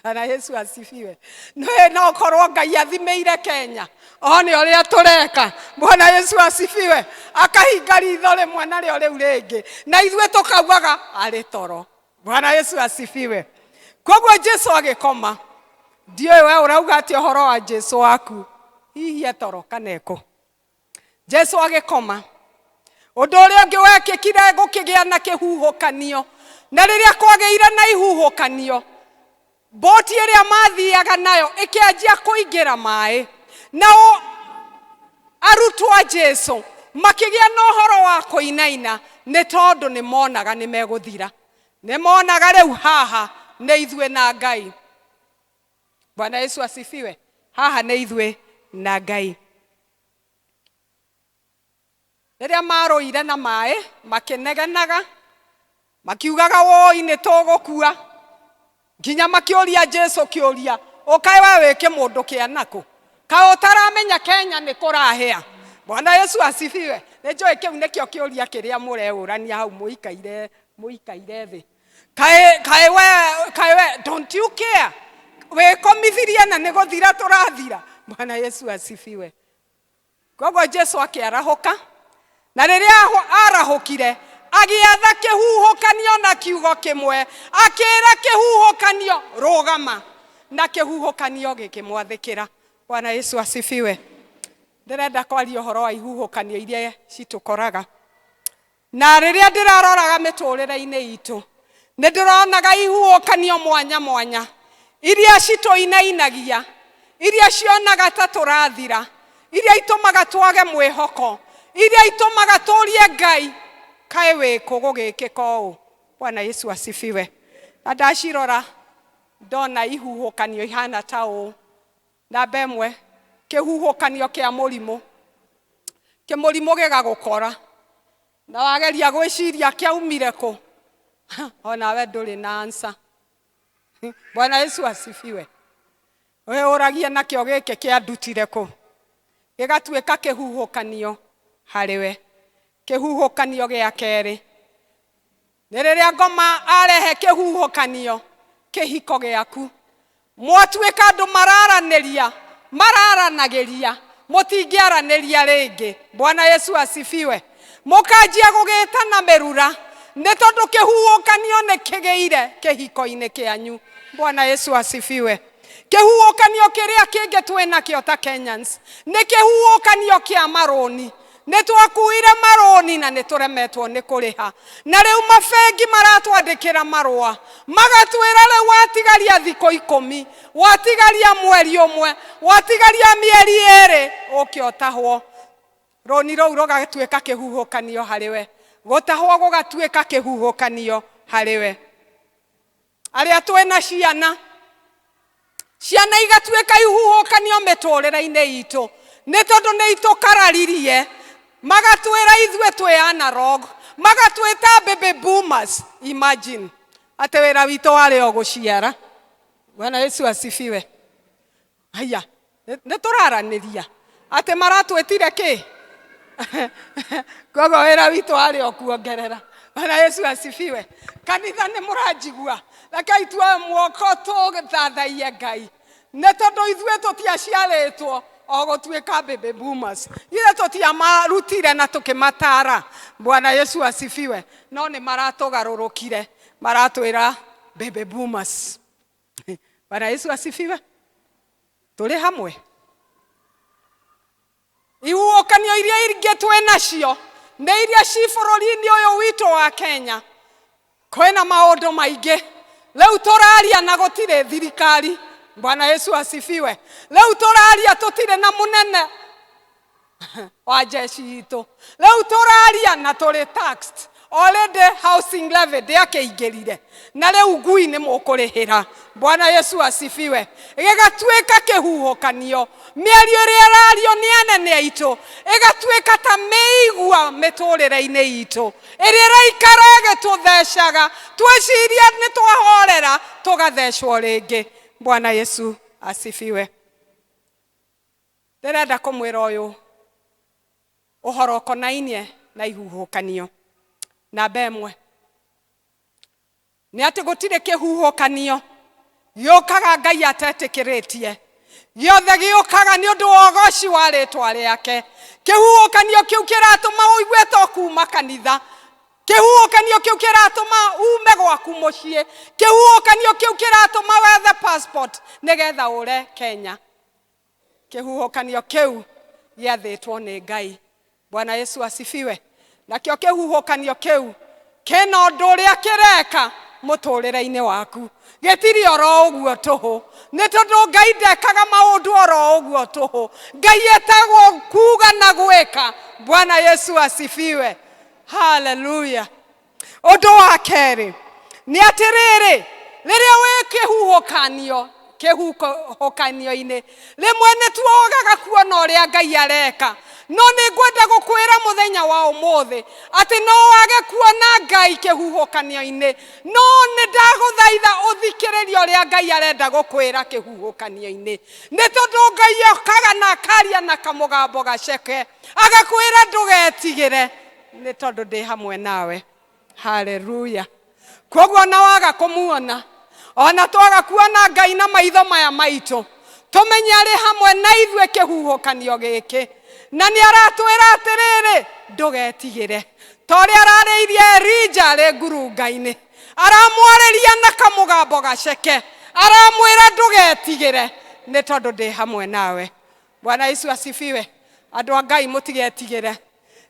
Bwana Yesu asifiwe. Nĩ no korwo Ngai athimĩire Kenya one ũrĩa tũreka. Bwana Yesu asifiwe. Akahinga ritho rĩmwe narĩo rĩu rĩngĩ, na ithuĩ tũkaugaga arĩ toro. Bwana Yesu asifiwe. Koguo Jesu agĩkoma. Ndiũĩ we ũrauga atĩa ũhoro wa Jesu waku, hihi etoro kana ekũ? Jesu agĩkoma. Ũndũ ũrĩa ũngĩ wekĩkire, gũkĩgĩa na kĩhuhũkanio, na rĩrĩa kwagĩire na ihuhũkanio, mbũti ĩrĩa mathiaga nayo ĩkĩanjia kũingĩra maĩ, nao arutwo a Jesu makĩgĩa na ũhoro wa kũinaina, nĩ tondũ nĩ monaga nĩ megũthira, nĩ monaga rĩu haha nĩ ithuĩ na Ngai. Bwana Yesu asifiwe. Haha nĩ ithuĩ na Ngai. Rĩrĩa marũire na maĩ makĩnegenaga makiugaga, "Woi, nĩ tũgũkua," nginya makĩũria Jesu kĩũria, "Ũkaĩ we wĩ kĩmũndũ kĩa nakũ? Kaĩ ũtaramenya Kenya nĩ kũrahĩa?" Bwana Yesu asifiwe. Nĩ njũĩ kĩu nĩkĩo kĩũria kĩrĩa mũreũrania hau mũikaire mũikaire thĩ. Kaĩ kaĩ we, kaĩ we, don't you care? Wĩkomithirie na nĩ gũthira tũrathira. Bwana Yesu asifiwe. Koguo Jesu akĩarahũka, na rĩrĩa arahũkire agĩatha kĩhuhũkanio na kiugo kĩmwe, akĩra kĩhuhũkanio, "Rũgama," na kĩhuhũkanio gĩkĩmwathĩkĩra. Bwana Yesu asifiwe. Ndĩrenda kwaria ũhoro wa ihuhũkanio iria citũkoraga, na rĩrĩa ndĩraroraga mĩtũrĩre-inĩ itũ nĩ ndĩronaga ihuhũkanio mwanya mwanya iria citũinainagia, iria cionaga ta tũrathira, iria itũmaga twage mwĩhoko, iria itũmaga tũrie Ngai, "Kaĩ wĩkũ gũgĩkĩka ũũ?" Bwana Yesu asifiwe. Na ndacirora ndona ihuhũkanio ihana ta ũũ. Namba 1, kĩhuhũkanio kĩa mũrimũ. Kĩmũrimũ gĩgagũkora na wageria gwĩciria kĩaumire kũ, onawe ndũrĩ na answer. Bwana Yesu asifiwe. Wĩũragie nakĩo gĩkĩ kĩandutire kũ, gĩgatuĩka kĩhuhũkanio harĩwe. Kĩhuhũkanio gĩa kerĩ nĩ rĩrĩa ngoma arehe kĩhuhũkanio kĩhiko gĩaku, mwatuĩka andũ mararanĩria mararanagĩria, mũtingĩaranĩria rĩngĩ. Bwana Yesu asifiwe. Mũkanjia gũgĩtana mĩrura, nĩ tondũ kĩhuhũkanio nĩ kĩgĩire kĩhiko-inĩ kĩanyu. Bwana Yesu asifiwe. Kĩhuhũkanio kĩrĩa kĩngĩ twĩ nakĩo ta Kenyans nĩ kĩhuhũkanio kĩa marũni. Nĩ twakuire marũni na nĩ tũremetwo nĩ kũrĩha, na rĩu mabengi maratwandĩkĩra marũa magatwĩra rĩu watigaria thikũ 10, watigaria mweri ũmwe, watigaria mĩeri 2, ũke ũtahwo. Rũni rũu rũgatuĩka kĩhuhũkanio harĩ we, gũtahwo gũgatuĩka kĩhuhũkanio harĩ we. Arĩa twĩna ciana, ciana igatuĩka ihuhũkanio mĩtũrĩre-inĩ itũ, nĩ tondũ nĩ itũkararirie, magatwĩra ithuĩ twĩ analog, magatwĩta baby boomers. Imagine atĩ wĩra witũ warĩ o gũciara. Bwana Yesu asifiwe. Haya, nĩ tũraranĩria atĩ maratwĩtire kĩ? Koguo wĩra witũ warĩ o kuongerera. Bwana Yesu asifiwe. Kanitha nĩ mũranjigua? Rekei tuoe mwoko tũthathaiye Ngai, nĩ tondũ ithuĩ tũtiaciarĩtwo o gũtuĩka baby boomers. Ithuĩ tũtiamarutire na tũkĩmatara. Bwana Yesu asifiwe. No nĩ maratũgarũrũkire, maratwĩra baby boomers. Bwana Yesu asifiwe. Tũrĩ hamwe. Ihuhũkanio iria ingĩ twĩ nacio nĩ iria ci bũrũri-inĩ ũyũ witũ wa Kenya. Kwĩna maũndũ maingĩ rĩu tũraria na gũtirĩ thirikari. Bwana Yesu asifiwe. Rĩu tũraria tũtirĩ na mũnene wa jeshi itũ. Rĩu tũraria na tũrĩ taxed already, housing levy ndĩakĩingĩrire, na rĩu ngui nĩ mũkũrĩhĩra. Bwana Yesu asifiwe. Gĩgatuĩka kĩhuhũkanio, mĩario ĩrĩa ĩrario nĩ anene aitũ ĩgatuĩka ta mĩigua mĩtũrĩre-inĩ itũ, ĩrĩa ĩraikara ĩgĩtũthecaga. Tweciria nĩ twahorera, tũgathecwo rĩngĩ. Bwana Yesu asifiwe. Ndĩrenda kũmwĩra ũyũ ũhoro ũkonainie na ihuhũkanio. Namba 1 nĩ atĩ gũtirĩ kĩhuhũkanio gĩũkaga Ngai atetĩkĩrĩtie. Gĩothe gĩũkaga nĩ ũndũ wa ũgoci wa rĩtwa rĩake. Kĩhuhũkanio kĩu kĩratũma ũigue to kuma kanitha, kĩhuhũkanio kĩu kĩratũma ume gwaku mũciĩ, kĩhuhũkanio kĩu kĩratũma wethe passport nĩgetha ũre Kenya, kĩhuhũkanio kĩu gĩathĩtwo nĩ Ngai. Bwana Yesu asifiwe. Nakĩo kĩhuhũkanio kĩu kĩna ũndũ ũrĩa kĩreka mũtũrĩre-inĩ waku, gĩtirĩ oro ũguo tũhũ, nĩ tondũ Ngai ndekaga maũndũ oro ũguo tũhũ. Ngai etagwo kuga na gwĩka. Bwana Yesu asifiwe. Haleluya. Ũndũ wa kerĩ nĩ atĩrĩrĩ, rĩrĩa wĩ kĩhuhũkanio, kĩhuhũkanio-inĩ rĩmwe nĩ tuogaga kuona ũrĩa Ngai areka, no nĩ ngwenda gũkwĩra mũthenya wa ũmũthĩ atĩ no wage kuona Ngai kĩhuhũkanio-inĩ, no nĩ ndagũthaitha ũthikĩrĩrie ũrĩa Ngai arenda gũkwĩra kĩhuhũkanio-inĩ, nĩ tondũ Ngai okaga na akaria na kamũgambo gaceke, agakwĩra ndũgetigĩre, nĩ tondũ ndĩ hamwe nawe. Haleluya. Koguo ona waga kũmuona, ona twaga kuona Ngai na maitho maya maitũ, tũmenye arĩ hamwe na ithuĩ kĩhuhũkanio gĩkĩ, na nĩ aratwĩra atĩrĩrĩ, ndũgetigĩre. Ta ũrĩa ararĩirie Elija arĩ ngurunga-inĩ, aramwarĩria na kamũgambo gaceke, aramwĩra ndũgetigĩre, nĩ tondũ ndĩ hamwe nawe. Bwana Yesu asifiwe. Andũ a Ngai, mũtigetigĩre.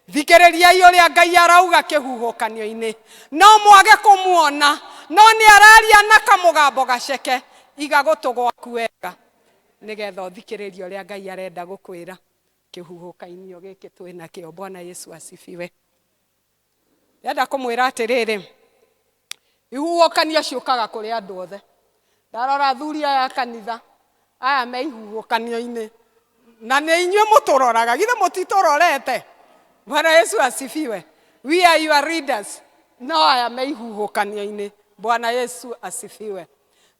Thikĩrĩriai ũrĩa Ngai arauga kĩhuhũkanio-inĩ. No mwage kũmuona, no nĩ araria na kamũgambo gaceke. Iga gũtũ gwaku wega nĩgetha ũthikĩrĩrie ũrĩa Ngai arenda gũkwĩra kĩhuhũkanio gĩkĩ twĩ nakĩo. Bwana Yesu asifiwe. Ndĩrenda kũmwĩra atĩrĩrĩ, ihuhũkanio ciũkaga kũrĩ andũ othe. Ndarora athuri aya a kanitha aya me ihuhũkanio-inĩ, na nĩ inyuĩ mũtũroraga, githĩ mũtitũrorete? Bwana Yesu asifiwe. We are your leaders. No aya me ihuhũkanio-inĩ. Bwana Yesu asifiwe.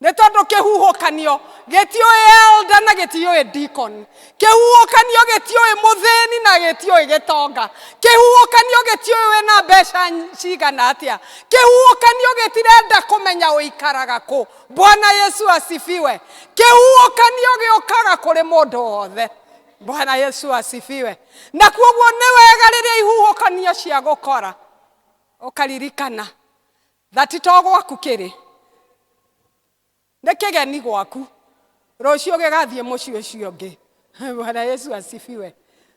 Nĩ tondũ kĩhuhũkanio gĩtiũĩ elder na gĩtiũĩ deacon, kĩhuhũkanio gĩtiũĩ mũthĩni na gĩtiũĩ gĩtonga, kĩhuhũkanio gĩtiũĩ wĩna mbeca cigana atĩa, kĩhuhũkanio gĩtirenda kũmenya ũikaraga kũ. Bwana Yesu asifiwe. Kĩhuhũkanio gĩũkaga kũrĩ mũndũ wothe. Bwana Yesu asifiwe. Na kuoguo nĩ wega rĩrĩa ihuhũkanio cia gũkora ũkaririkana that to gwaku kĩrĩ. Nĩ kĩgeni gwaku. Rũciũ gĩgathiĩ mũciĩ ũcio ũngĩ. Bwana Yesu asifiwe.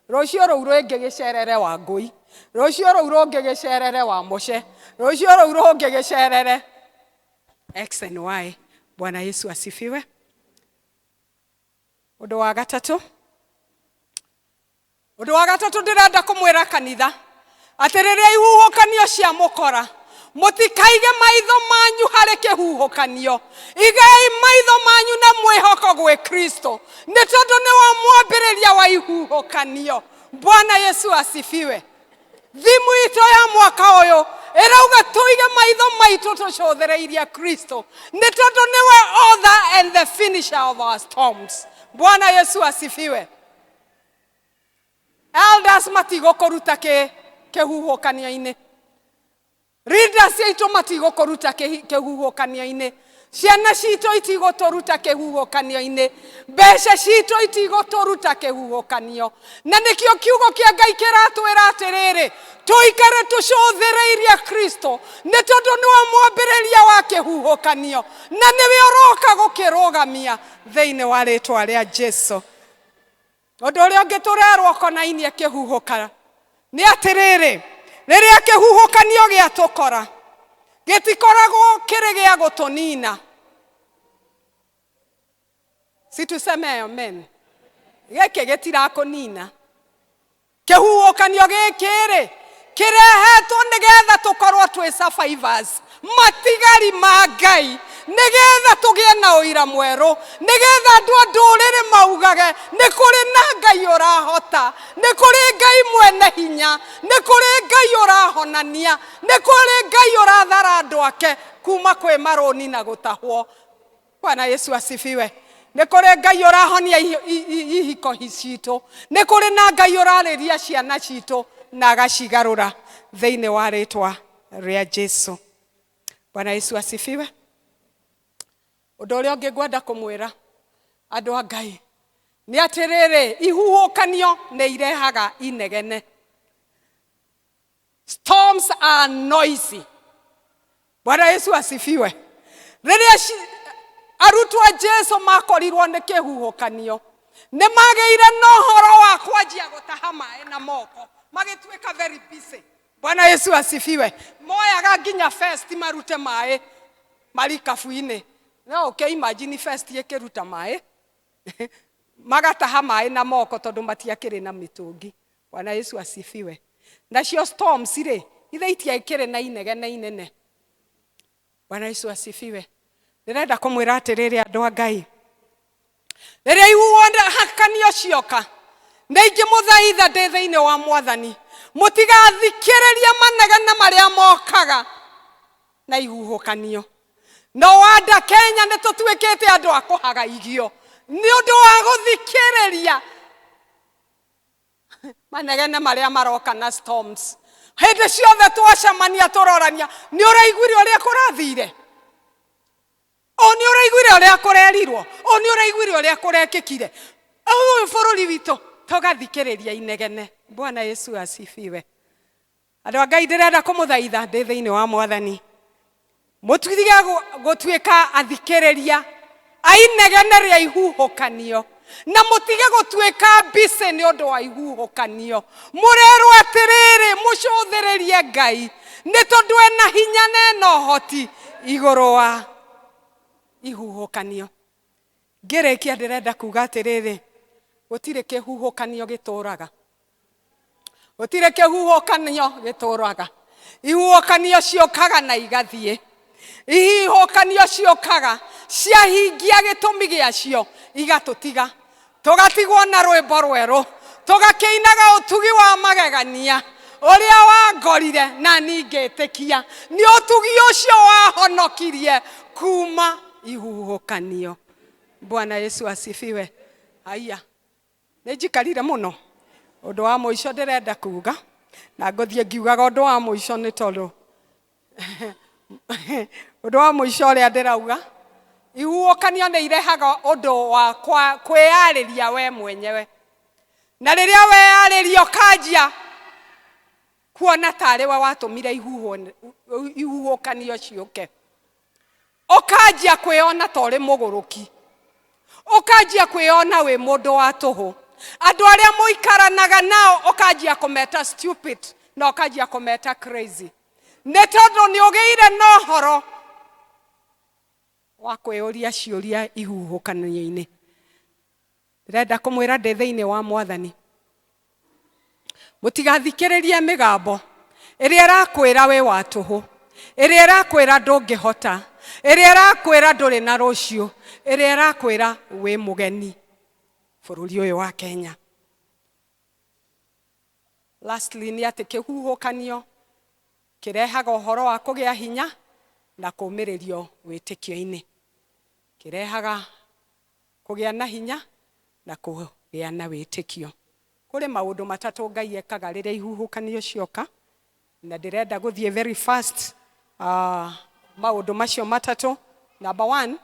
Rũciũ rũu rũngĩ gĩcerere wa ngũi. Rũciũ rũu rũngĩ gĩcerere wa mũce. Rũciũ rũu rũngĩ gĩcerere X and Y. Bwana Yesu asifiwe. Ũndũ wa gatatũ. Ũndũ wa gatatũ ndĩrenda kũmwĩra kanitha atĩ rĩrĩa ihuhũkanio cia mũkora mũtikaige maitho manyu harĩ kĩhuhũkanio, igai maitho manyu na mwĩhoko gwĩ Kristo, nĩ tondũ nĩwe mwambĩrĩria wa ihuhũkanio. Bwana Yesu asifiwe. Thimu itũ ya mwaka ũyũ ĩrauga tũige maitho maitũ tũcũthĩrĩirie Kristo, nĩ tondũ nĩwe author and the finisher of our storms. Bwana Yesu asifiwe. Elders matigũkũruta kĩhuhũkanio-inĩ, leaders aitũ matigũkũruta kĩhuhũkanio-inĩ, ciana citũ itigũtũruta kĩhuhũkanio-inĩ, mbeca citũ itigũtũruta kĩhuhũkanio. Na nĩkĩo kiugo kĩa Ngai kĩratwĩra atĩrĩrĩ, tũikare tũcũthĩrĩirie Kristo, nĩ tondũ nĩwe mwambĩrĩria wa kĩhuhũkanio na nĩwe ũroka gũkĩrũgamia thĩinĩ wa rĩtwa rĩa Jesu. Ũndũ ũrĩa ũngĩ tũrerwo ũkonainie kĩhuhũka nĩ atĩrĩrĩ, rĩrĩa kĩhuhũkanio gĩatũkora gĩtikoragwo kĩrĩ gĩa gũtũnina. Si tuseme amen. Gĩkĩ gĩtirakũnina. Kĩhuhũkanio gĩkĩ rĩ kĩrehetwo nĩgetha tũkorwo twĩ survivors, matigari ma Ngai, nĩgetha tũgĩe na ũira mwerũ, nĩgetha andũ a ndũrĩrĩ maugage nĩ kũrĩ na Ngai ũrahota, nĩ kũrĩ Ngai mwene hinya, nĩ kũrĩ Ngai ũrahonania, nĩ kũrĩ Ngai ũrathara andũ ake kuma kwĩ marũni na gũtahwo. Bwana Yesu asifiwe. Nĩ kũrĩ Ngai ũrahonia ihiko citũ, nĩ kũrĩ na Ngai ũrarĩria ciana citũ na agacigarũra thĩinĩ wa rĩtwa rĩa Jesu. Bwana Yesu asifiwe. Ũndũ ũrĩa ũngĩ ngwenda kũmwĩra andũ a Ngai nĩ atĩrĩrĩ, ihuhũkanio nĩ irehaga inegene. Storms are noisy. Bwana Yesu asifiwe. Rĩrĩa arutwo a Jesu makorirwo nĩ kĩhuhũkanio, nĩ magĩire na ũhoro wa kwanjia gũtaha maĩ na moko, magĩtuĩka very busy. Bwana Yesu asifiwe. Moyaga nginya fest marute maĩ marikabu-inĩ. No ũkĩ imagine fest ĩkĩruta maĩ magataha maĩ na moko tondũ matiakĩrĩ na mĩtũngi. Bwana Yesu asifiwe. Nacio storms rĩ, ithe itiakĩrĩ na inegene inene. Bwana Yesu asifiwe. Ndĩrenda kũmwĩra atĩrĩrĩ andũ a Ngai, rĩrĩa ihuhũkanio cioka, nĩ ingĩmũthaitha ndĩ thĩinĩ wa Mwathani, mũtigathikĩrĩrie manegene marĩa mokaga na ihuhũkanio. No wanda Kenya nĩ tũtuĩkĩte andũ a kũhaga irio nĩ ũndũ wa gũthikĩrĩria manegene marĩa maroka na storms. Hĩndĩ ciothe twacemania tũrorania, nĩ ũraiguire ũrĩa kũrathire, o nĩ ũraiguire ũrĩa kũrerirwo, o nĩ ũraiguire ũrĩa kũrekĩkire ũyũ bũrũri witũ, tũgathikĩrĩria inegene. Bwana Yesu asifiwe. Andũ a Ngai, ndĩrenda kũmũthaitha ndĩ thĩinĩ wa Mwathani, mũtige gũtuĩka athikĩrĩria a inegene rĩa ihuhũkanio, na mũtige gũtuĩka busy nĩ ũndũ wa ihuhũkanio. Mũrerwo atĩrĩrĩ, mũcũthĩrĩrie Ngai, nĩ tondũ ena hinya na ena ũhoti igũrũ wa ihuhũkanio. Ngĩrĩkia ndĩrenda kuga atĩrĩrĩ, gũtirĩ kĩhuhũkanio gĩtũraga. Gũtirĩ kĩhuhũkanio gĩtũraga. Ihuhũkanio ciũkaga na igathiĩ. Ihuhũkanio ciũkaga ciahingia gĩtũmi gĩacio igatũtiga, tũgatigwo na rwĩmbo rwerũ, tũgakĩinaga ũtugi wa magegania ũrĩa wangorire na ningĩtĩkia nĩ ũtugi ũcio wahonokirie kuma ihuhũkanio. Bwana Yesu asifiwe. Haiya, nĩ njikarire mũno. Ũndũ wa mũico ndĩrenda kuga, na ngũthiĩ ngiugaga ũndũ wa mũico nĩ tondũ ũndũ wa mũico ũrĩa ndĩrauga, ihuhũkanio nĩ irehaga ũndũ wa kwĩyarĩria we mwenyewe, na rĩrĩa weyarĩria ũkanjia kuona tarĩ we watũmire ihuhũkanio ciũke. Ũkanjia kwĩona ta ũrĩ mũgũrũki, ũkanjia kwĩona wĩ mũndũ wa tũhũ. Andũ arĩa mũikaranaga nao ũkanjia kũmeta stupid na ũkanjia kũmeta crazy, nĩ tondũ nĩ ũgĩire na ũhoro wa kwĩyũria ciũria ihuhũkanio-inĩ. Ndĩrenda kũmwĩra ndĩ thĩinĩ wa Mwathani, mũtigathikĩrĩrie mĩgambo ĩrĩa ĩrakwĩra wĩ wa tũhũ, ĩrĩa ĩrakwĩra ndũngĩhota, ĩrĩa ĩrakwĩra ndũrĩ na rũciũ, ĩrĩa ĩrakwĩra wĩ mũgeni bũrũri ũyũ wa Kenya. Lastly, nĩ atĩ kĩhuhũkanio kĩrehaga ũhoro wa kũgĩa hinya na kũũmĩrĩrio wĩtĩkio-inĩ. Kĩrehaga kũgĩa na hinya na kũgĩa na wĩtĩkio. Kũrĩ maũndũ matatũ Ngai ekaga rĩrĩa ihuhũkanio cioka, na ndĩrenda gũthiĩ very fast maũndũ macio matatũ. Number one,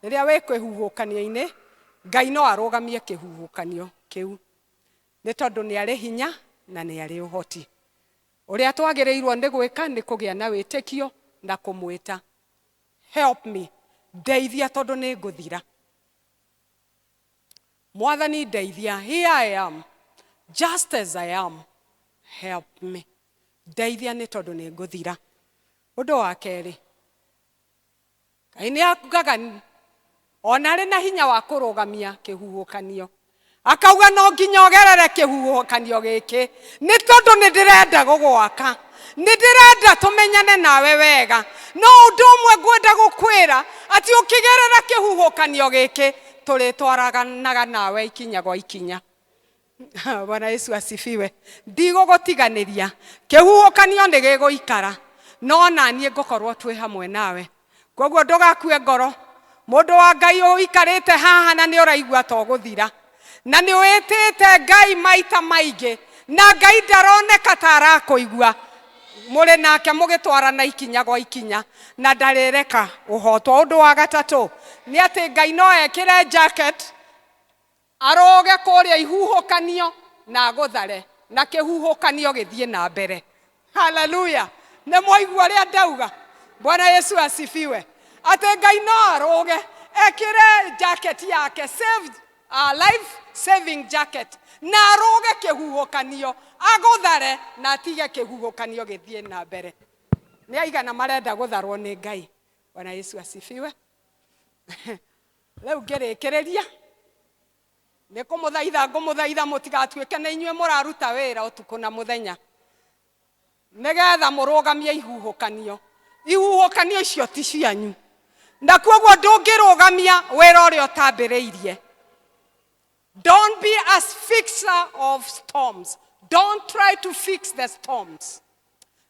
rĩrĩa wĩ kĩhuhũkanio-inĩ, Ngai no arũgamie kĩhuhũkanio kĩu, nĩ tondũ nĩ arĩ hinya na nĩ arĩ ũhoti. Ũrĩa twagĩrĩirwo nĩ gwĩka nĩ kũgĩa na wĩtĩkio na kũmwĩta, help me, ndeithia tondũ nĩ ngũthira. Mwathani ndeithia, here I am, just as I am, help me. Ndeithia nĩ tondũ nĩ ngũthira. Ũndũ wa kerĩ, Ngai nĩ augaga ona arĩ na hinya wa kũrũgamia kĩhuhũkanio, akauga no nginya ũgerere kĩhuhũkanio gĩkĩ, nĩ tondũ nĩ ndĩrenda gũgwaka, nĩ ndĩrenda tũmenyane nawe wega. No ũndũ ũmwe ngwenda gũkwĩra atĩ ũkĩgerera kĩhuhũkanio gĩkĩ, tũrĩtwaranaga nawe ikinya gwa ikinya. Bwana Yesu asifiwe. Ndigũgũtiganĩria, kĩhuhũkanio nĩ gĩgũikara, no naniĩ ngũkorwo twĩ hamwe nawe. Koguo ndũgakue ngoro. Mũndũ wa Ngai ũikarĩte haha na nĩ ũraigua ta ũgũthira, na nĩ wĩtĩte Ngai maita maingĩ na Ngai ndaroneka ta arakũigua, mũrĩ nake mũgĩtwarana ikinya gwa ikinya na ndarĩreka ũhotwo. Ũndũ wa gatatũ nĩ atĩ Ngai no ekĩre jacket arũge kũrĩa ihuhũkanio na agũthare na kĩhuhũkanio gĩthiĩ na mbere. Haleluya! Nĩ mwaigua ũrĩa ndauga? Bwana Yesu asifiwe. Atĩ Ngai no arũge ekĩre jacket yake save, life saving jacket na arũge kĩhuhũkanio agũthare na atige kĩhuhũkanio gĩthiĩ na mbere. Nĩ aigana marenda gũtharwo nĩ Ngai? Bwana Yesu asifiwe. Rĩu ngĩrĩkĩrĩria nĩ kũmũthaitha, ngũmũthaitha mũtigatuĩke nĩ inyuĩ mũraruta wĩra ũtukũ na mũthenya nĩgetha mũrũgamie ihuhũkanio. Ihuhũkanio icio ti cianyu, na koguo ndũngĩrũgamia wĩra ũrĩa ũtambĩrĩirie. Don't be a fixer of storms. Don't try to fix the storms,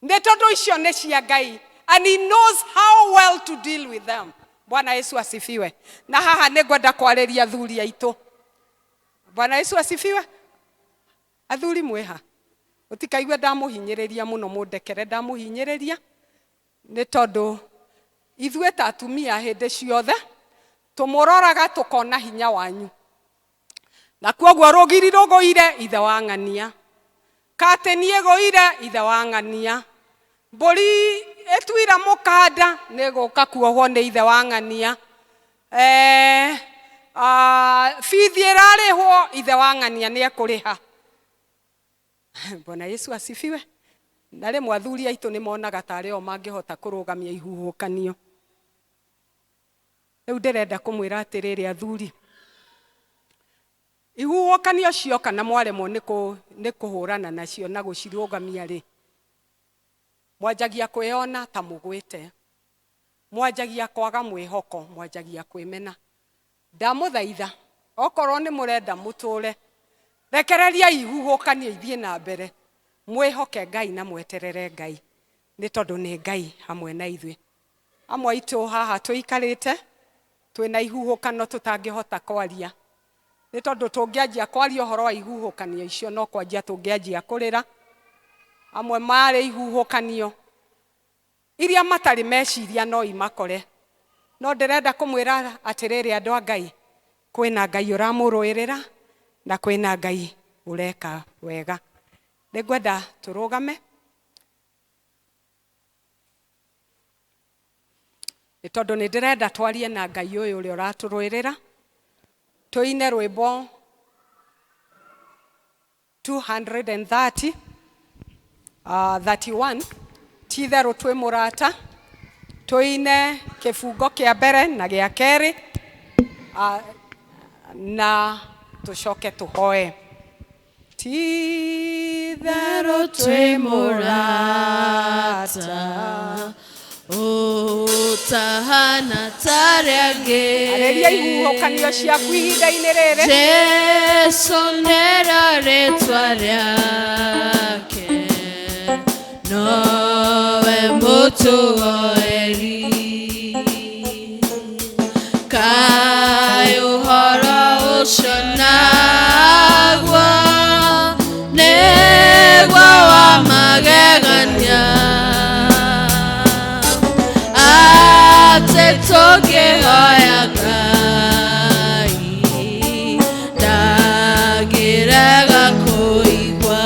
nĩ tondũ icio nĩ cia Ngai and he knows how well to deal with them. Bwana Yesu asifiwe. Na haha nĩ ngwenda kwarĩria athuri aitũ. Bwana Yesu asifiwe. Athuri mwĩha, mũtikaigue ndamũhinyĩrĩria mũno, mũndekere ndamũhinyĩrĩria, nĩ tondũ ithuĩ ta atumia hĩndĩ ciothe tũmũroraga tũkona hinya wanyu, na koguo rũgiri rũgũire ithe wa ng'ania, katĩni ĩgũire ithe wa ng'ania, mbũri ĩtuira mũkanda nĩ gũka kuohwo nĩ ithe wa ng'ania, bithi ĩrarĩhwo ithe wa ng'ania nĩ ekũrĩha. Bwana Yesu asifiwe. Na rĩmwe athuri aitũ nĩ monaga tarĩ o mangĩhota kũrũgamia ihuhũkanio. Rĩu ndĩrenda kũmwĩra atĩrĩrĩ, athuri, ihuhũkanio cioka na mwaremwo nĩ kũhũrana nacio na gũcirũgamia rĩ, mwanjagia kwĩona ta mũgwĩte, mwanjagia kwaga mwĩhoko, mwanjagia kwĩmena. Ndamũthaitha, okorwo nĩ mũrenda mũtũre, rekereria ihuhũkanio ithiĩ na mbere, mwĩhoke Ngai na mweterere Ngai, nĩ tondũ nĩ Ngai hamwe na ithuĩ. Amwe aitũ haha tũikarĩte twĩna ihuhũkano tũtangĩhota kwaria, nĩ tondũ tũngĩanjia kwaria ũhoro wa ihuhũkanio icio no kwanjia tũngĩanjia kũrĩra. Amwe marĩ ihuhũkanio iria matarĩ meciria no imakore, no ndĩrenda kũmwĩra atĩrĩrĩ, andũ a Ngai, kwĩna Ngai ũramũrũĩrĩra na kwĩna Ngai ũreka wega. Nĩ ngwenda tũrũgame. Nĩ tondũ nĩ ndĩrenda twarie na Ngai ũyũ ũrĩa ũratũrũĩrĩra. Tũine rwĩmbo 230 31, ti itherũ twĩ mũrata. Tũine kĩbungo kĩa mbere na gĩa kerĩ, na tũcoke tũhoe. Ti itherũ twĩ mũrata ũtahana tarĩa angĩ. Arĩria ihuhũkanio ciaku ihinda-inĩ rĩrĩ. Jesu nĩrĩo rĩtwa rĩake, nowe mũtũgoeri. Kaĩ ũhoro ũcio naguo nĩguo wa magegania, atĩ tũngĩhoya Ngai ndangĩrega kũigua.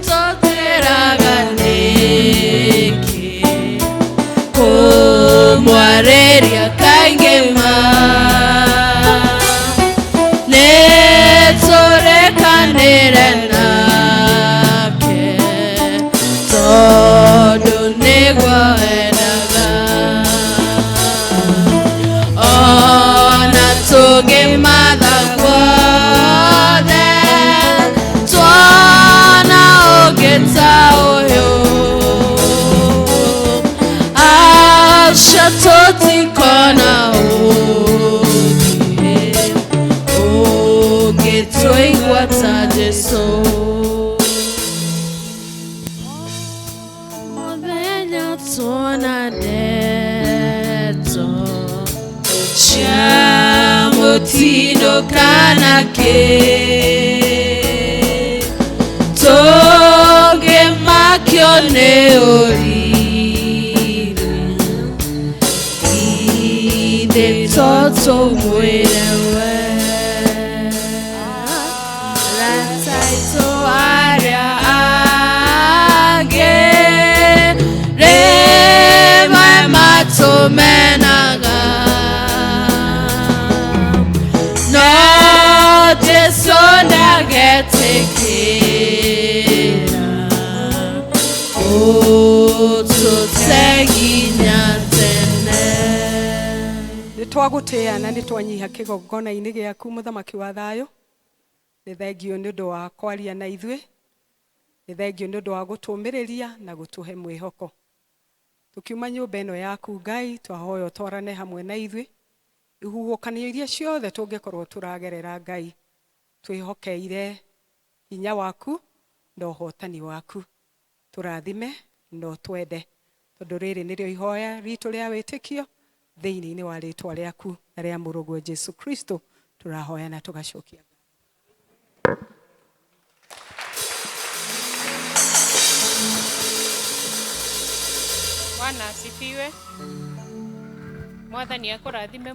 Tũtĩraga nĩkĩ kũmwarĩria kaingĩ ma, nĩ tũrĩkanĩre nake tondũ nĩguo endaga. Ona tũngĩmatha guothe tuona ũngĩ ta ũyũ, aca tũtikona ũngĩ ũngĩtũigua ta Jesu. Mũthenya tuona ndeto cia mũtino kana kĩ, tũngĩmakio nĩ ũriri, ithe to tũmwĩre we. Arata aitũ arĩa angĩ rĩmwe matũmenaga, no Jesu ndagetĩkĩra ũtũte nginya tene. Nĩ twagũtĩĩa na nĩ twanyiha kĩgongona-inĩ gĩaku, mũthamaki wa thayũ. Nĩ thengio nĩ ũndũ wa kwaria na ithuĩ, nĩ thengio nĩ ũndũ wa gũtũmĩrĩria na gũtũhe mwĩhoko. Tũkiuma nyũmba ĩno yaku Ngai, twahoya ũtwarane hamwe na ithuĩ ihuhũkanio iria ciothe tũngĩkorwo tũragerera. Ngai, twĩhokeire hinya waku na ũhotani waku. Tũrathime na ũtwende, tondũ rĩrĩ nĩrĩo ihoya ritũ rĩa wĩtĩkio, thĩinĩ-inĩ wa rĩtwa rĩaku na rĩa mũrũguo Jesu Kristo tũrahoya na tũgacokia. Bwana asifiwe. Mwathani akũrathime.